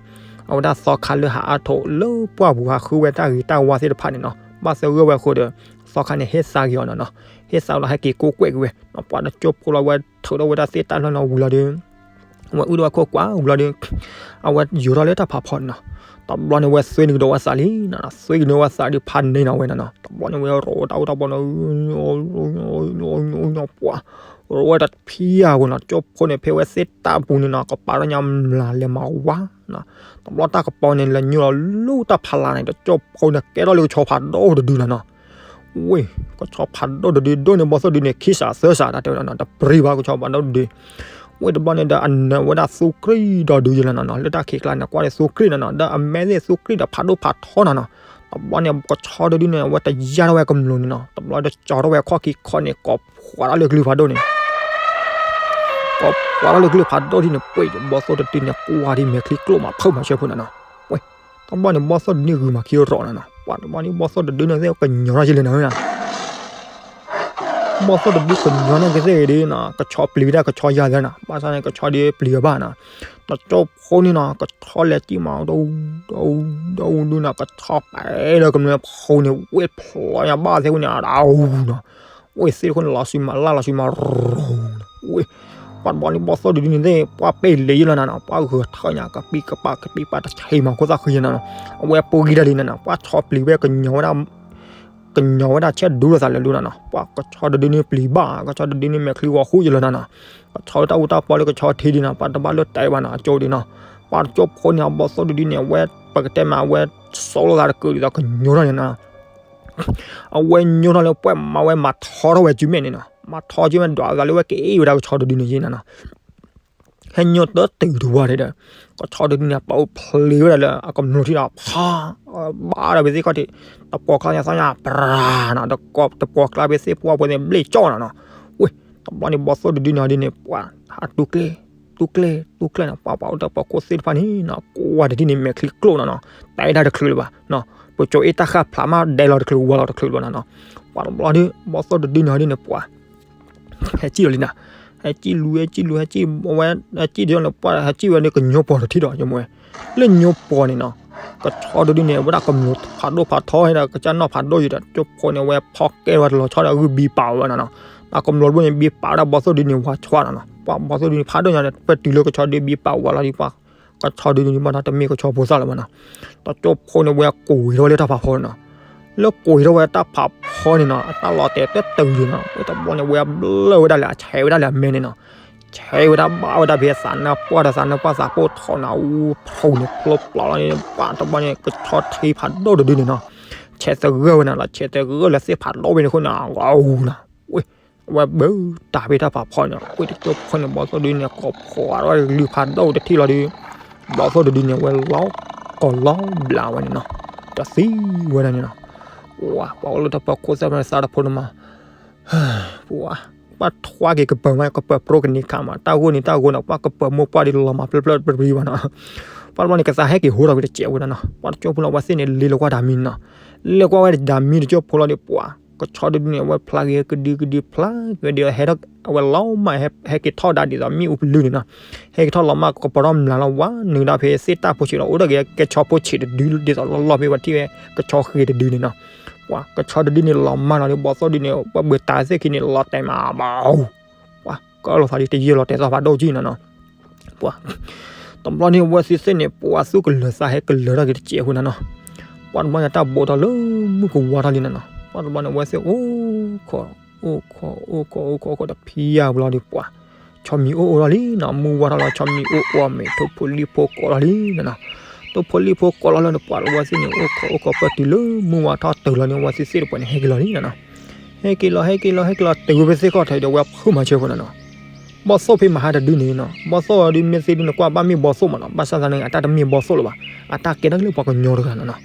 အဝဲဒၣ်သီခါလၢဟးအါထီၣ်လၢပှၢ်ပူၤ ဟးဃုဝဲတၢ်ဂ့ၤတၢ်ဝါသ့ၣ်တဖၣ်န့ၣ်နီၤ. ဘၣ်သဂၢၢ်ဝဲအဃိဒီး သီခါန့ၣ် ဟ့ၣ်သါက့ၤအီၤနီၤနီၤ. ဟ့ၣ်သါလီၤ ဟဲက့ၤကိးကွဲးက့ၤဝဲနီၤ. ပှၤတကၠိဖိလီၤ အဝဲထုးထီၣ်ဝဲဒၣ်သ့ၣ်တၢ်ဖျၢၣ်နီၤဝံၤလီၤဒီး အဝဲအုၣ်ဒီးဝဲခိၣ်ကွဲးဝံၤလီၤဒီး အဝဲယိၤထီၣ်လၢတၢ်ဖးဖီန့ၣ်နီၤ. တဘျီန့ၣ် အဝဲသွ့နုာ်ကဒီးဝဲသးလံနီၤနီၤ, သွ့ကဒီးဝဲသးဒီးဖးန့ၢ်နီၤဝဲနီၤနီၤ. တဘျီန့ၣ် ဝဲရိးဝဲတၢ်အူတၢ်ပီနီၤ, ပှၤ ရိးဝဲတဖံယၤဝဲနီၤ, ကၠိဖိန့ၣ် ဖဲဝဲသ့ၣ်တၢ်ပူၤန့ၣ်နီၤ ကပာ်ထီၣ်ညါမျးလဲၤမၤဝါနီၤ. တဘျီတၢ်ကပီၤန့ၣ် လဲၤညိလီၤလူတၢ်ဖးလၢ်န့ၣ် ဒီးကၠိဖိန့ၣ် ကဲထီၣ်လၢကဆီဖးဒိၣ်တဒုနီၤနီၤ. ဝ့ၢ် ကဆီဖးဒိၣ်တဒုဒိၣ်န့ၣ် ဘီၣ်သိၣ်တဒုန့ၣ် ခံစးသၢစး တၢ်တဲဝဲဒၣ်နီၤ, တပျံၤဘၣ်ကဆီဖးဒိၣ်တဒု. ဝ့ၢ်တဘျီန့ၣ်ဒီး အနၢၤဝဲဒၣ်သူကြံၢ်ဒီးဒုးယဲလီၤနီၤနီၤ, လၢတၢ်ခံးကျါန့ၣ် ကွၢ်ဒီးသူကြံၢ်နီၤနီၤ, ဒီးအမဲသ့ၣ်သူကြံၢ်ဒီးဖးဒိၣ်ဖးထီနီၤနီၤ. တဘျီန့ၣ် ကဆီတဒုန့ၣ် အဝဲတယါထီၣ်ဝဲကမျူၤန့ၣ်နီၤ, တဘျီဒီးကၠီထီၣ်ဝဲခီၣ်ခံခီန့ၣ် ကိးဖျါထီၣ်လၢကလုၢ်ဖးဒိၣ်န့ၣ် ကိးဖျါထီၣ်လၢကလုၢ်ဖးဒိၣ်ဒ်န့ၣ် ပှ့ၤ ဘီၣ်သိၣ်တဒုန့ၣ် ကွၢ်ဒ်မဲာ်ချံကျိၣ်မးဖုးမးဆၢဖိနီၤနီၤ. ဝ့ၢ် တဘျီန့ၣ် ဘီၣ်သိၣ်တဒုန့ၣ်ဂုာ်မၤခံရီးနီၤနီၤ, ပှၤတဘျီန့ၣ် ဘီၣ်သိၣ်တဒုန့ၣ်သ့ၣ်ကညီထီၣ်က့ၤလၢနီၤနီၤ. ဘီၣ်သိၣ်တဒုကညီန့ၣ်ကသ့ၣ်ဂ့ၤဒ်နီၤ, ကဆီပျံၤဝဲဒၣ်ကဆီယၤသၢနီၤ, ဘၣ်ဆၣ်န့ၣ် ကဆီဒုပျံၤအီၤဘၣ်နီၤ. တကၠိဖိန့ၣ်နီၤ ကဆီလဲၤစံၣ်မး ဒူဒူဒူဒူနီၤ, ကဆီပဲာ်ဒီးကမျူၤဖိန့ၣ် ဝ့ၢ်ဖျိညါဘၣ်သ့ၣ်အဃိန့ၣ် အဒၣ်အူနီၤ. ဝ့ၢ်သ့ၣ်တခိၣ်န့ၣ် လီၤဆူမးလၢ်လီၤဆူမးရိၤနီၤ. ဝ့ၢ် ပှၤတဘျီန့ၣ် ဘီၣ်သိၣ်တဒုန့ၣ်သ့ၣ် ပှၤပဲာ်လံယဲလီၤနီၤနီၤ, ပှၤဂဲၤထၢၣ်ညါ ကပံၣ်ကပၤကပံၣ်ပၤတဆံးမး ခိၣ်သၣ်ဃံယဲနီၤနီၤ. အဝဲပှ့ၤဂံၢ်တၢ်လံနီၤနီၤ, ပှၤဆီပျံၤဝဲကညီဝဲဒၣ် ကညီဝဲဒၣ်ဆဲးဒူလိာ်သးလၢလူနီၤနီၤ, ပှၤကဆီတဒုန့ၣ်ပျံၤဘၣ်, ကဆီတဒုန့ၣ်မဲာ်ချံဂီၤဃူယဲလီၤနီၤနီၤ. ကဆီလၢတၢ်အူတၢ်ပီလၢကဆီထံဒ်နီၤ, ပှၤတဘၣ်လၢတဲဘၣ်နီၤ, အကၠိဒ်နီၤ. ပှၤတကၠိဖိန့ၣ် အဘီၣ်သိၣ်တဒုန့ၣ် အဝဲပကတဲမး အဝဲစိာ်လိာ်သးတကုာ်ဒ်သိးကညီထီၣ်န့ၣ်နီၤ. အဝဲညိထီၣ်လၢပှဲၤမး အဝဲမၤထီထီၣ်ဝဲစုမဲာ်န့ၣ်နီၤ, မၤထီစုမဲာ်ဒွးအသးလၢဝဲကအ့ၣ်ဝဲဒၣ်ကဆီတဒုန့ၣ်ယဲနီၤနီၤ. ဟဲညိတတုၤတဝီဒၣ်ဒီး ကဆီတဒုန့ၣ် ပအိၣ်ဖျ့ဝဲဒၣ်လၢအကမျူၤထံဒီး ဖး ဘၣ်ဒီးဖဲသ့ၣ်ခီၣ်ထံး တပှီၤကျါညါသီညါ ပြၤနီၤ, တပှီၤကျါဖဲသ့ၣ်ပှၢ်ဖိန့ၣ် ဘျ့ၣ်ကၠီနီၤနီၤ. ဝ့ၢ် တဘျီန့ၣ်ဘီၣ်သိၣ်တဒုန့ၣ်ဒ်န့ၣ် ပှၤဟးတူၢ်ကျဲ တူၢ်ကျဲ တူၢ်ကျဲနီၤ, ပှၤပှၤအိၣ်တၢ်ပှၤခိၣ်သ့ၣ်တဖၣ်န့ၣ်နီၤ ကွၢ်တထံၣ်န့ၣ် မဲာ်ချံကျိၣ်နီၤနီၤ, တဲတၢ်တချုးလၢၤဘၣ်နီၤ, ပစိၤအ့ၣ်တၢ်ဃၣ်ဖျးမး ဒဲလီၤတချုးဝါလီၤတချုးလၢၤဘၣ်နီၤနီၤ. ပှၤတဘျီဒီး ဘီၣ်သိၣ်တဒုန့ၣ်ဒ်န့ၣ် ပှၤ ဟဲစံၣ်လီၤလံနီၤ, ဟဲစံၣ်လူၤ ဟဲစံၣ်လူၤ ဟဲစံၣ်ဝဲ ဟဲစံၣ်ဒီးန့ၣ် ပှၤဟဲစံၣ်ဝဲန့ၣ် ကညီပီၤတထံၣ်ဒီး ယမ့ၢ်ဝဲ လၢညိပီၤန့ၣ်နီၤ, ကဆီတဒုန့ၣ် ဝဲဒၣ်ကမျူၤဖးဒိၣ်ဖးထီဒီး ကစၢ်နီၢ်ဖးဒိၣ်ယံၤဒီး ကၠိဖိန့ၣ် ဝဲဖီကဲဝဲတလီၤဆီဒီး ဂုၢ်ဘံပာ်ဝဲနီၤနီၤ, တၢ်ကမျူၤတဘိန့ၣ် ဘံပာ်ဝဲဒၣ်ဘီၣ်သိၣ်တဒုန့ၣ် ဝါဆှါနီၤနီၤ, ပှၤဘီၣ်သိၣ်တဒုန့ၣ် ဖးဒိၣ်ညါဒီး ပတုၤလၢကဆီတဒုဘံပာ်ဝဲလီၤဒီး ပှၤ ကဆီတဒုန့ၣ် ဘၣ်တၢ်တမ့ၢ်ကဆီဖိသၣ်လၢၤဘၣ်နီၤ, တၢ်ကၠိဖိန့ၣ် ဝဲကိးဝဲထီၣ်ဝဲလၢတၢ်ဖးဖီနီၤနီၤ, လၢကိးဝဲထီၣ်ဝဲတၢ်ဖးဖီန့ၣ်နီၤ အတၢ်လီၤတဲာ်တတုၤန့ၣ်နီၤ, ဝဲတဘျီန့ၣ် ဝဲဘျၢၣ်ဝဲဒၣ်လၢ အဆဲးဝဲဒၣ်လၢအမဲန့ၣ်နီၤ, ဆဲးဝဲဒၣ်ဘၣ်ဝဲဒၣ်ဖဲသးနၢပှၢ်ဒီးသးနၢပှၢ်သးပိၢ်ထီၣ်နီၤ အူဖျိန့ၣ် ဖျိပျီလီၤန့ၣ် ပှၤတဘျီန့ၣ် ကဆီထံဖးဒိၣ်တဒုန့ၣ်နီၤ, ဆဲးသဂၢၢ်ဝဲနီၤလီၤ, ဆဲးသဂၢၢ်လၢသ့ၣ်ဖးဒိၣ်ဝဲန့ၣ်အဃိန့ၣ် အဂီၢ်အူနီၤ, ဝဲ အဝဲဘၢတၢ်ဖဲတၢ်ဖးဖီန့ၣ်နီၤ, ဝဲတကၠိဖိန့ၣ် ဘီၣ်သိၣ်တဒုန့ၣ် ကိးဖှိးထီၣ်ဝဲကလုၢ်ဖးဒိၣ်တထံၣ်လီၤဒီး ဘီၣ်သိၣ်တဒုန့ၣ် ဝဲလီၤကီၤလီၤဘျးဝဲန့ၣ်နီၤ, တသံဝဲဒၣ်န့ၣ်နီၤ, ပှၤအိၣ်လၢတၢ်ပၢၤခိၣ်သၢဖျၢၣ်သးတဖိန့ၣ်မး ပှၤ ပှၤထွါက့ၤကပၢၤမး ကပၢၤပြိကနံၤခးမး တၢ်ဂိၢ်န့ၣ်တၢ်ဂိၢ်နီၤ, ပှၤကပၢၤမိၢ်ပှၢ်ဒ်လီၤမးဖျၢၣ်ဖျၢၣ်တပျံၤဘၣ်နီၤ, ပှၤတဘျီန့ၣ် ကသးဟဲက့ၤဟိထီၣ်ဝဲတစဲးဝဲဒၣ်နီၤ, ပှၤတကၠိဖိလီၤ ဝဲသ့ၣ်န့ၣ် လ့လီၤကွၢ်တၢ်မံနီၤ, လ့လီၤကွၢ်ဝဲဒၣ်တၢ်မံတကၠိဖိလီၤဒီး ပှၤ ကဆီတဒုန့ၣ် အဝဲဖျါက့ၤကဒုကဒုဖျါက့ၤဒီး ဟဲထီၣ်အဝဲလီၤမး ဟဲက့ၤထီၣ်ဒၣ်ဒ်သိးမ့ၣ်အူပလုၢ်န့ၣ်နီၤ, ဟဲက့ၤထီၣ်လီၤမး ကပီၤထီၣ်မျးလီၤ ဝါနုာ်ဒၣ်ဖဲသ့ၣ်တၢ်ဖိဆံးဒီး အိၣ်ဒီးက့ၤကဲဆီဖိဆံးတဒု ဒ်သိးလီၤလီၤဖဲပှၤထံၣ်ဝဲ ကဆီဃ့တဒုန့ၣ်နီၤ, ပှၤကဆီတဒုန့ၣ်လီၤမၢ်လီၤဒီး ဘီသိၣ်ဒုန့ၣ် ပှၤဘုးတၢ်သ့ၣ်ခံန့ၣ် လီၤတဲာ်မးဘၣ်, ပှၤကလီၤသးဒ်တယံာ်လီၤတဲာ်သီဖးဒိၣ်ကံနီၤနီၤ, ပှၤ တဘျီန့ၣ် အဝဲသ့ၣ်သ့ၣ်န့ၣ် ပှၤသူၣ်ကလၢၤသးဟဲကလၢၤထီၣ်က့ၤတစဲးဖိနီၤနီၤ, ပှၤတဘျီန့ၣ် တၢ်ဘိးထီၣ်လၢမုၢ်ကဝါထီၣ်လံနီၤနီၤ, ပှၤတဘျီန့ၣ် အဝဲသ့ၣ်အိၣ်ခိး အိၣ်ခိး အိၣ်ခိး အိၣ်ခိး အိၣ်ခိးတဖံယၢ်ဘျီဒီး ပှၤ ဆီမံၤအိၣ်အိၣ်ထီၣ်လံနီၤ, မုၢ်ဝါထီၣ်လီၤ ဆီမံၤအိၣ်အိၣ်မ့ၢ် ထိၣ်ဖိလံၣ်ဖိကိးထီၣ်လံနီၤနီၤ, ထိၣ်ဖိလံၣ်ဖိကိးထီၣ်လီၤန့ၣ် ပှၤအဝဲသ့ၣ်န့ၣ် အိၣ်ခိးအိၣ်ခိးပၢၢ်တုၤလၢမုၢ်ဝါထီၣ်တုၤလီၤန့ၣ် အဝဲသ့ၣ်သ့ၣ်တပှဲၤန့ၣ် ဟဲက့ၤလီၤလံနီၤနီၤ, ဟဲက့ၤလီၤ ဟဲက့ၤလီၤ ဟဲက့ၤလီၤ တုၤဝဲဖဲသ့ၣ်ခီၣ်ထံးဒီး ဝဲဖုမၤဆၢဖိနီၤနီၤ, ဘီသိၣ်ဖဲမဟါတဒုန့ၣ်နီၤ, ဘီသိၣ်အီၤဒုးမ့ၢ်သ့ဒုးန့ၣ် ကွၢ်ဘၣ်မ့ၢ်ဘီသိၣ်မးနီၤ, ဘၣ်ဆၣ်သနာ်က့ အတၢ်တမ့ၢ်ဘီသိၣ်လၢၤဘၣ်, အတၢ်ကဲထီၣ်က့ၤလၢပှၤကညီတဂၤနီၤနီၤ,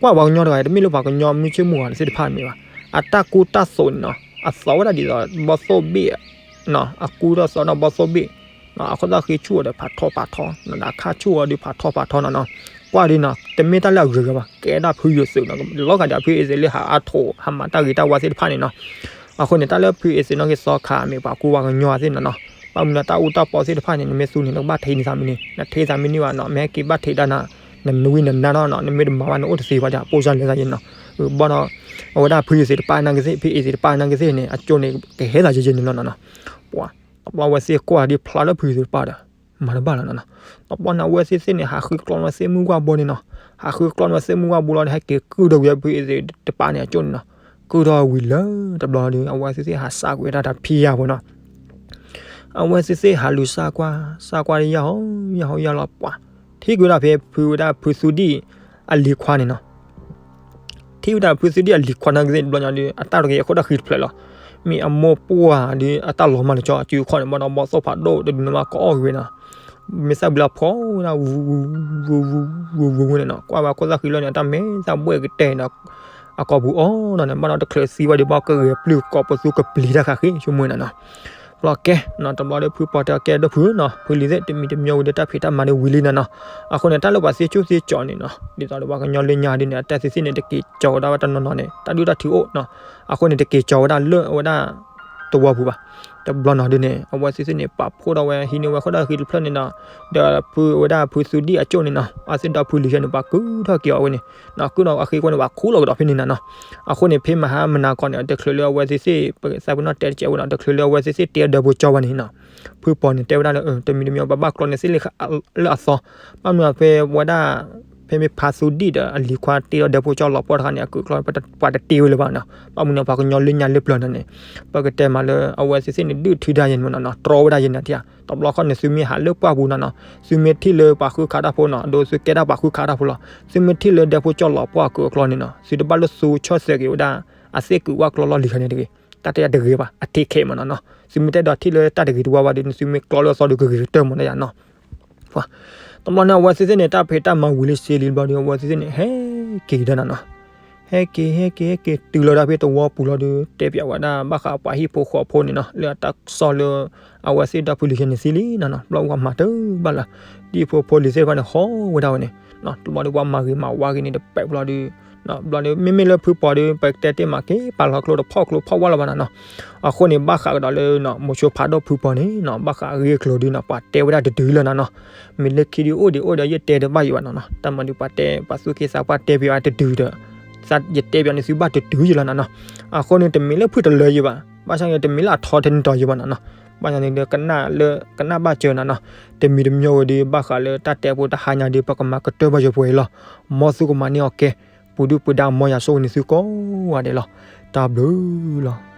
ကွၢ်ပှၤကညီတဂၤ တမ့ၢ်လၢပှၤကညီမုၢ်ဆ့ၣ်မုၢ်ဂီၤသ့ၣ်တဖၣ်တမ့ၢ်ဘၣ်, အတၢ်ကူတၢ်သိးန့ၣ်နီၤ, အသိးဝဲဒၣ်ဒ်သိး ဘီသိၣ်ဘ့ၣ် အကူထီၣ်သိးထီၣ်ဘီသိၣ်ဘ့ၣ်, အခိၣ်သၣ်ဃံဆူၣ်အီၤဒီးဖးထီဖးထီ, ဒီးခါဆူၣ်အီၤဒီးဖးထီဖးထီနီၤနီၤ, ကွၢ်ဒ်နီၤ, တမ့ၢ်တၢ်လၢအဂ့ၤဂ့ၤဘၣ်, ကဲဒၣ်ဖုယိၤသုးနီၤ, လီၤဂာ်ဒီးဖုအ့စ့းလၢဟးအါထိး ဟးမၤတၢ်ဂ့ၤတၢ်ဝါသ့ၣ်တဖၣ်န့ၣ်နီၤ, အဃိန့ၣ် တၢ်လၢဖုအ့စ့းနီၣ်ဂံၢ်သီခါ မ့ၢ်ပှၤကူပှၤကညီသ့ၣ်နီၤနီၤ, ဘၣ်မနုၤတၢ်အူတၢ်ပီသ့ၣ်တဖၣ်န့ၣ် နမ့ၢ်သူန့ၣ် နကဘၣ်ထံးန့ၢ်သးမနုၤ, နထံးသးမနုၤဘၣ်နီၤ, မ့ၢ်ဟဲက့ၤဘၣ်ထံးဒၣ်နၤ, နနွံနနါထီၣ်နီၤ, နမ့ၢ်တမၤဘၣ် နအိၣ်တသ့ဘၣ်ဒီး ပိၢ်စၢ်လဲၤသးယဲနီၤ, ဘၣ်ဒီး အဝဲဒၣ်ဖုယိၤသုးတပၣ်နာ်က့သ့ၣ် ဖုအ့စ့းတပၣ်နာ်က့သ့ၣ်န့ၣ် အကၠိန့ၣ် ကဟဲသးယဲယဲန့ၣ်လီၤနီၤနီၤ, ပှၤ တဘျီဝဲသ့ၣ်ကွၢ်ဒ်ဖျါလၢဖုယိၤသုးတပၣ်ဒီး မၤတဘၣ်လီၤနီၤနီၤ, တဘျီန့ၣ် အဝဲသ့ၣ်သ့ၣ်န့ၣ် ဟးဃုကျီန့ၢ်သ့ၣ်မုၢ်ဝၣ်ဘိန့ၣ်နီၤ, ဟးဃုကျီန့ၢ်သ့ၣ်မုၢ်ဝၣ်ဘိလီၤဒီး ဟဲက့ၤကုၢ်ဒီးဝဲဖုအ့စ့းတပၣ်န့ၣ် အကၠိန့ၣ်နီၤ, ကုၢ်ထီၣ်ဝံၤလၢတဘျီဒီး အဝဲသ့ၣ်သ့ၣ်ဟးစးကွံာ်ဝဲဒၣ်တၢ်ဖံးယၢ်ဖိနီၤ အဝဲသ့ၣ်သ့ၣ်ဟးလူၤစးကွၢ် စးကွၢ်တယၢ်ဟီ ယၢ်ဟီယၢ်လီၤပှၤ, ထံၣ်ကွံာ်ဝဲဒၣ်ဖဲဖုဝဲဒၣ်ဖုသူဒံၣ်အလံၤခွါန့ၣ်နီၤ, ထံၣ်ဝဲဒၣ်ဖုသူဒံၣ်အလံၤခွါနာ်က့သ့ၣ်တဘျီညါဒီး အတၢ်တဂ့ၤအခိၣ်တၢ်ဃံတဖျၢၣ်လီၤ, မ့ၢ်အမိၢ်ပှၢ်ဒီး အတၢ်လီၤမၢ်လီၤကၠီအစုအခီၣ်န့ၣ် ဘၣ်ဒီးဘီသိၣ်ဖးဒိၣ်တဒုန့ၣ်ဘၣ်ကအီၣ်က့ၤဝဲနီၤ, မ့ၢ်သၣ်ဘျီဖီဝဲဒၣ် ဝူဝူဝူဝူဝူဝူန့ၣ်နီၤ, ကွၢ်ဝဲခိၣ်သၣ်ဃံလၢန့ၣ် အတၢ်မဲာ်သၣ်ဘှဲၣ်ကတဲာ်ဒီး အကိာ်ပူၤအီၣ်နီၤန့ၣ် ဘၣ်ဒီးတချုးသံဝဲဒီး ဘၣ်ကဂဲၤပျုၢ်ကိာ်ပသူကပျံၤတၢ်ဃာ်ဃ့ဆိကမိၣ်နီၤနီၤ, ဘျီကဲနီၤ တဘျီဒီးဖုပီၤတဲကဲဒီပုၢ်နီၤ ဖုလံၤသ့ၣ် တမံၤတမံၤဝံၤဒီးတၢ်ဖံးတၢ်မၤဒီးဝံၤလံနီၤနီၤ, အဃိန့ၣ် တၢ်လၢပှၤသ့ကၠိသ့ကၠီန့ၣ်နီၤ ဒ်သိးဒီးပှၤကညီလၢညါဒ်န့ၣ် အတၢ်သ့သ့ၣ်န့ၣ် တက့ၤကၠီၤဝဲဒၣ်ဝဲတနီၤနီၤန့ၣ် တၢ်ဒုၣ်တၢ်ထုးအိၣ်နီၤ, အဃိန့ၣ် တက့ၤကၠီၤဝဲဒၣ်လၢအဝဲဒၣ် သဝီပူၤဘၣ်, တဘျီနီၤဒ်န့ၣ် အဝဲသ့ၣ်သ့ၣ်န့ၣ် ပာ်ဖှိၣ်ထီၣ်ဝဲဟံးန့ၢ်ဝဲခိၣ်တၢ်ဃံတဖျၢၣ်န့ၣ်နီၤ, ဒီးဖုဝဲဒၣ်ဖုသူဒံၣ်အကၠိန့ၣ်နီၤ အဝဲသ့ၣ်ဒီဖုလံၤယဲန့ၣ် ပှၤကုၢ်ထီၣ်က့ၤအီၤဝဲန့ၣ်နီၤ ကုၢ်ဒီးအဃ့ကွဲန့ၣ် ပှၤခူၣ်လီၤကဒီးဖဲန့ၣ်နီၤနီၤ, အဃိန့ၣ် ဖဲမဟါမနၤကီၢ်န့ၣ် တချုးလၢအဝဲသ့ၣ်သ့ၣ် ပသးပ့ၤနီၣ်တဲတကဲးဝဲနီၤ တချုးလၢအဝဲသ့ၣ်သ့ၣ်တဲဒီဖိကၠီဝဲန့ၣ်နီၤ, ဖုပီၤန့ၣ် တဲဝဲဒၣ်လၢ တမံၤတမံၤ ပဘၣ်ကျီန့ၢ်သ့ၣ်လၢအသီ, ဘၣ်မနုၤဖဲဝဲဒၣ် ဖဲမ့ၢ်ဖုသူဒံၣ်ဒီးအလံၤခွါတ့ဒီးဒီဖိကၠီလီၤပှီၢ်တခါန့ၣ် အကုၢ်ကျီ ပှၤတတ့ဝဲလၢၤဘၣ်နီၤ, ဘၣ်မနုၤပှၤကညီလၢညါလၢပျၢၤန့ၣ်န့ၣ် ပကတဲမးလၢအဝဲသ့ၣ်သ့ၣ်န့ၣ် ဒုးထုဒၣ်ယဲန့ၣ်မ့ၢ်နီၤနီၤ တြီဝဲဒၣ်ယဲန့ၣ်တၢ်, တဘျီခီန့ၣ် သုမ့ၢ်ဟးလၢပှၢ်ပူၤနီၤနီၤ သုမ့ၢ်ထံၣ်လၢပှၤဃုခးတၢ်ဖိနီၤ အဒိ သုကဲဒၣ်ပှၤဃုခးတၢ်ဖိလီၤ, သုမ့ၢ်ထံၣ်လၢဒီဖိကၠီလီၤပှီၢ်အကုၢ်အကျီန့ၣ်နီၤ သုတဘၣ်လၢသူဆီၣ်သဲးက့ၤဝဲဒၣ် အသ့ၣ်ကုးဝၣ်ကျီလီၢ်လံၤခါန့ၣ်တဂ့ၤ, တၢ်တဲယၤတဂ့ၤဘၣ် အထံခဲမ့ၢ်နီၤနီၤ, သုမ့ၢ်တဲဒီးထံၣ်လၢတၢ်တဂ့ၤတဝါဝါဒီး သုမ့ၢ်ကျီလၢအသီဒီးကဂ့ၤကတၢၢ်မ့ၢ်နီၤယၤနီၤ တဘျီန့ၣ် အဝဲသ့ၣ်သ့ၣ်န့ၣ် တၢ်ဖံးတၢ်မၤဝံၤလံစ့လံတဘျီဒီး အဝဲသ့ၣ်သ့ၣ်န့ၣ် ဟဲက့ၤကဒါနီၤနီၤ, ဟဲက့ၤ ဟဲက့ၤ ဟဲက့ၤတုၤလီၤဒၣ်ဖဲသဝီပူၤလီၤဒီး တဲပၠးဝဲဒၣ်ဘၣ်ဃးပှၤဟံၣ်ဖိဃီဖိန့ၣ်နီၤ လၢအတၢ်ကစီၣ်လၢ အဝဲသ့ၣ်ဒီဖုလံၤယဲန့ၣ်သံလံနီၤနီၤ, ဘျီပှၤမၤတဘၣ်လၢၤ, ဒ်ဖိဖိလံၤသ့ၣ်တဖၣ်န့ၣ် ဟီဝဲဒၣ်ဝဲန့ၣ်, တဘျီဒီးပှၤမၤဂ့ၤမၤဝါဂ့ၤန့ၣ်တပဲာ်ဘျီဒီး ဘျီဒီး မ့မ့ၢ်လၢဖုပီၤဒီး ပကတဲတ့ၢ်မးက့ၤ ပာ်လီၤကျိတဖီၣ်ကျိဖီၣ်ဝါလၢၤဘၣ်နီၤနီၤ, အဃိန့ၣ် ဘၣ်ဃးကဒီးလၢ မိၤဆိဖးဒိၣ်ဖုပီၤန့ၣ်နီၤ ဘၣ်ဃးအဂ့ၢ်အကျိၤဒီးနီၤ ပှၤတဲဝဲဒၣ်တတုၤလၢၤနီၤနီၤ, မ့ၢ်လၢခံဒုးအိၣ်ဒံးအိၣ်ဒီး ယတဲတဘၣ်ယံၤဘၣ်နီၤနီၤ, တၢ်မၤဒုးပှၤတဲ ပှၤသူၣ်က့သးပှၢ်တဲပၠးအီၤတတုၤဒီး ယတဲပၠးန့ၣ်သုဘၣ်တတုၤယံၤလီၤနီၤနီၤ, အဃိန့ၣ် တမ့ၢ်လၢဖုတလၢယံၤဘၣ်, ဘၣ်ဆၣ်န့ၣ် တမ့ၢ်လၢအထီတန့ၢ်တီၤယံၤဘၣ်နီၤနီၤ, ဘၣ်ဆၣ်န့ၣ်ဒီး ကနၣ်လၢ ကနၣ်ဘၣ်စၢၤနီၤနီၤ, တမံၤတမံၤဝဲဒီး ဘၣ်ဃးလၢတၢ်တဲဖိတဟါညါဒီး ပကမၤကတၢၢ်ဘၣ်ယံၤပှဲၤအံၤလီၤ, မ်သုကမၤန့ၢ်အီၤကဲ, ပူၤဒုၣ်ပူၤဒါမ်ယွၤဆိၣ်ဂ့ၤန့ၢ်သုကိးဂၤဒဲးလီၤ, တၢ်ဘျုးလီၤ.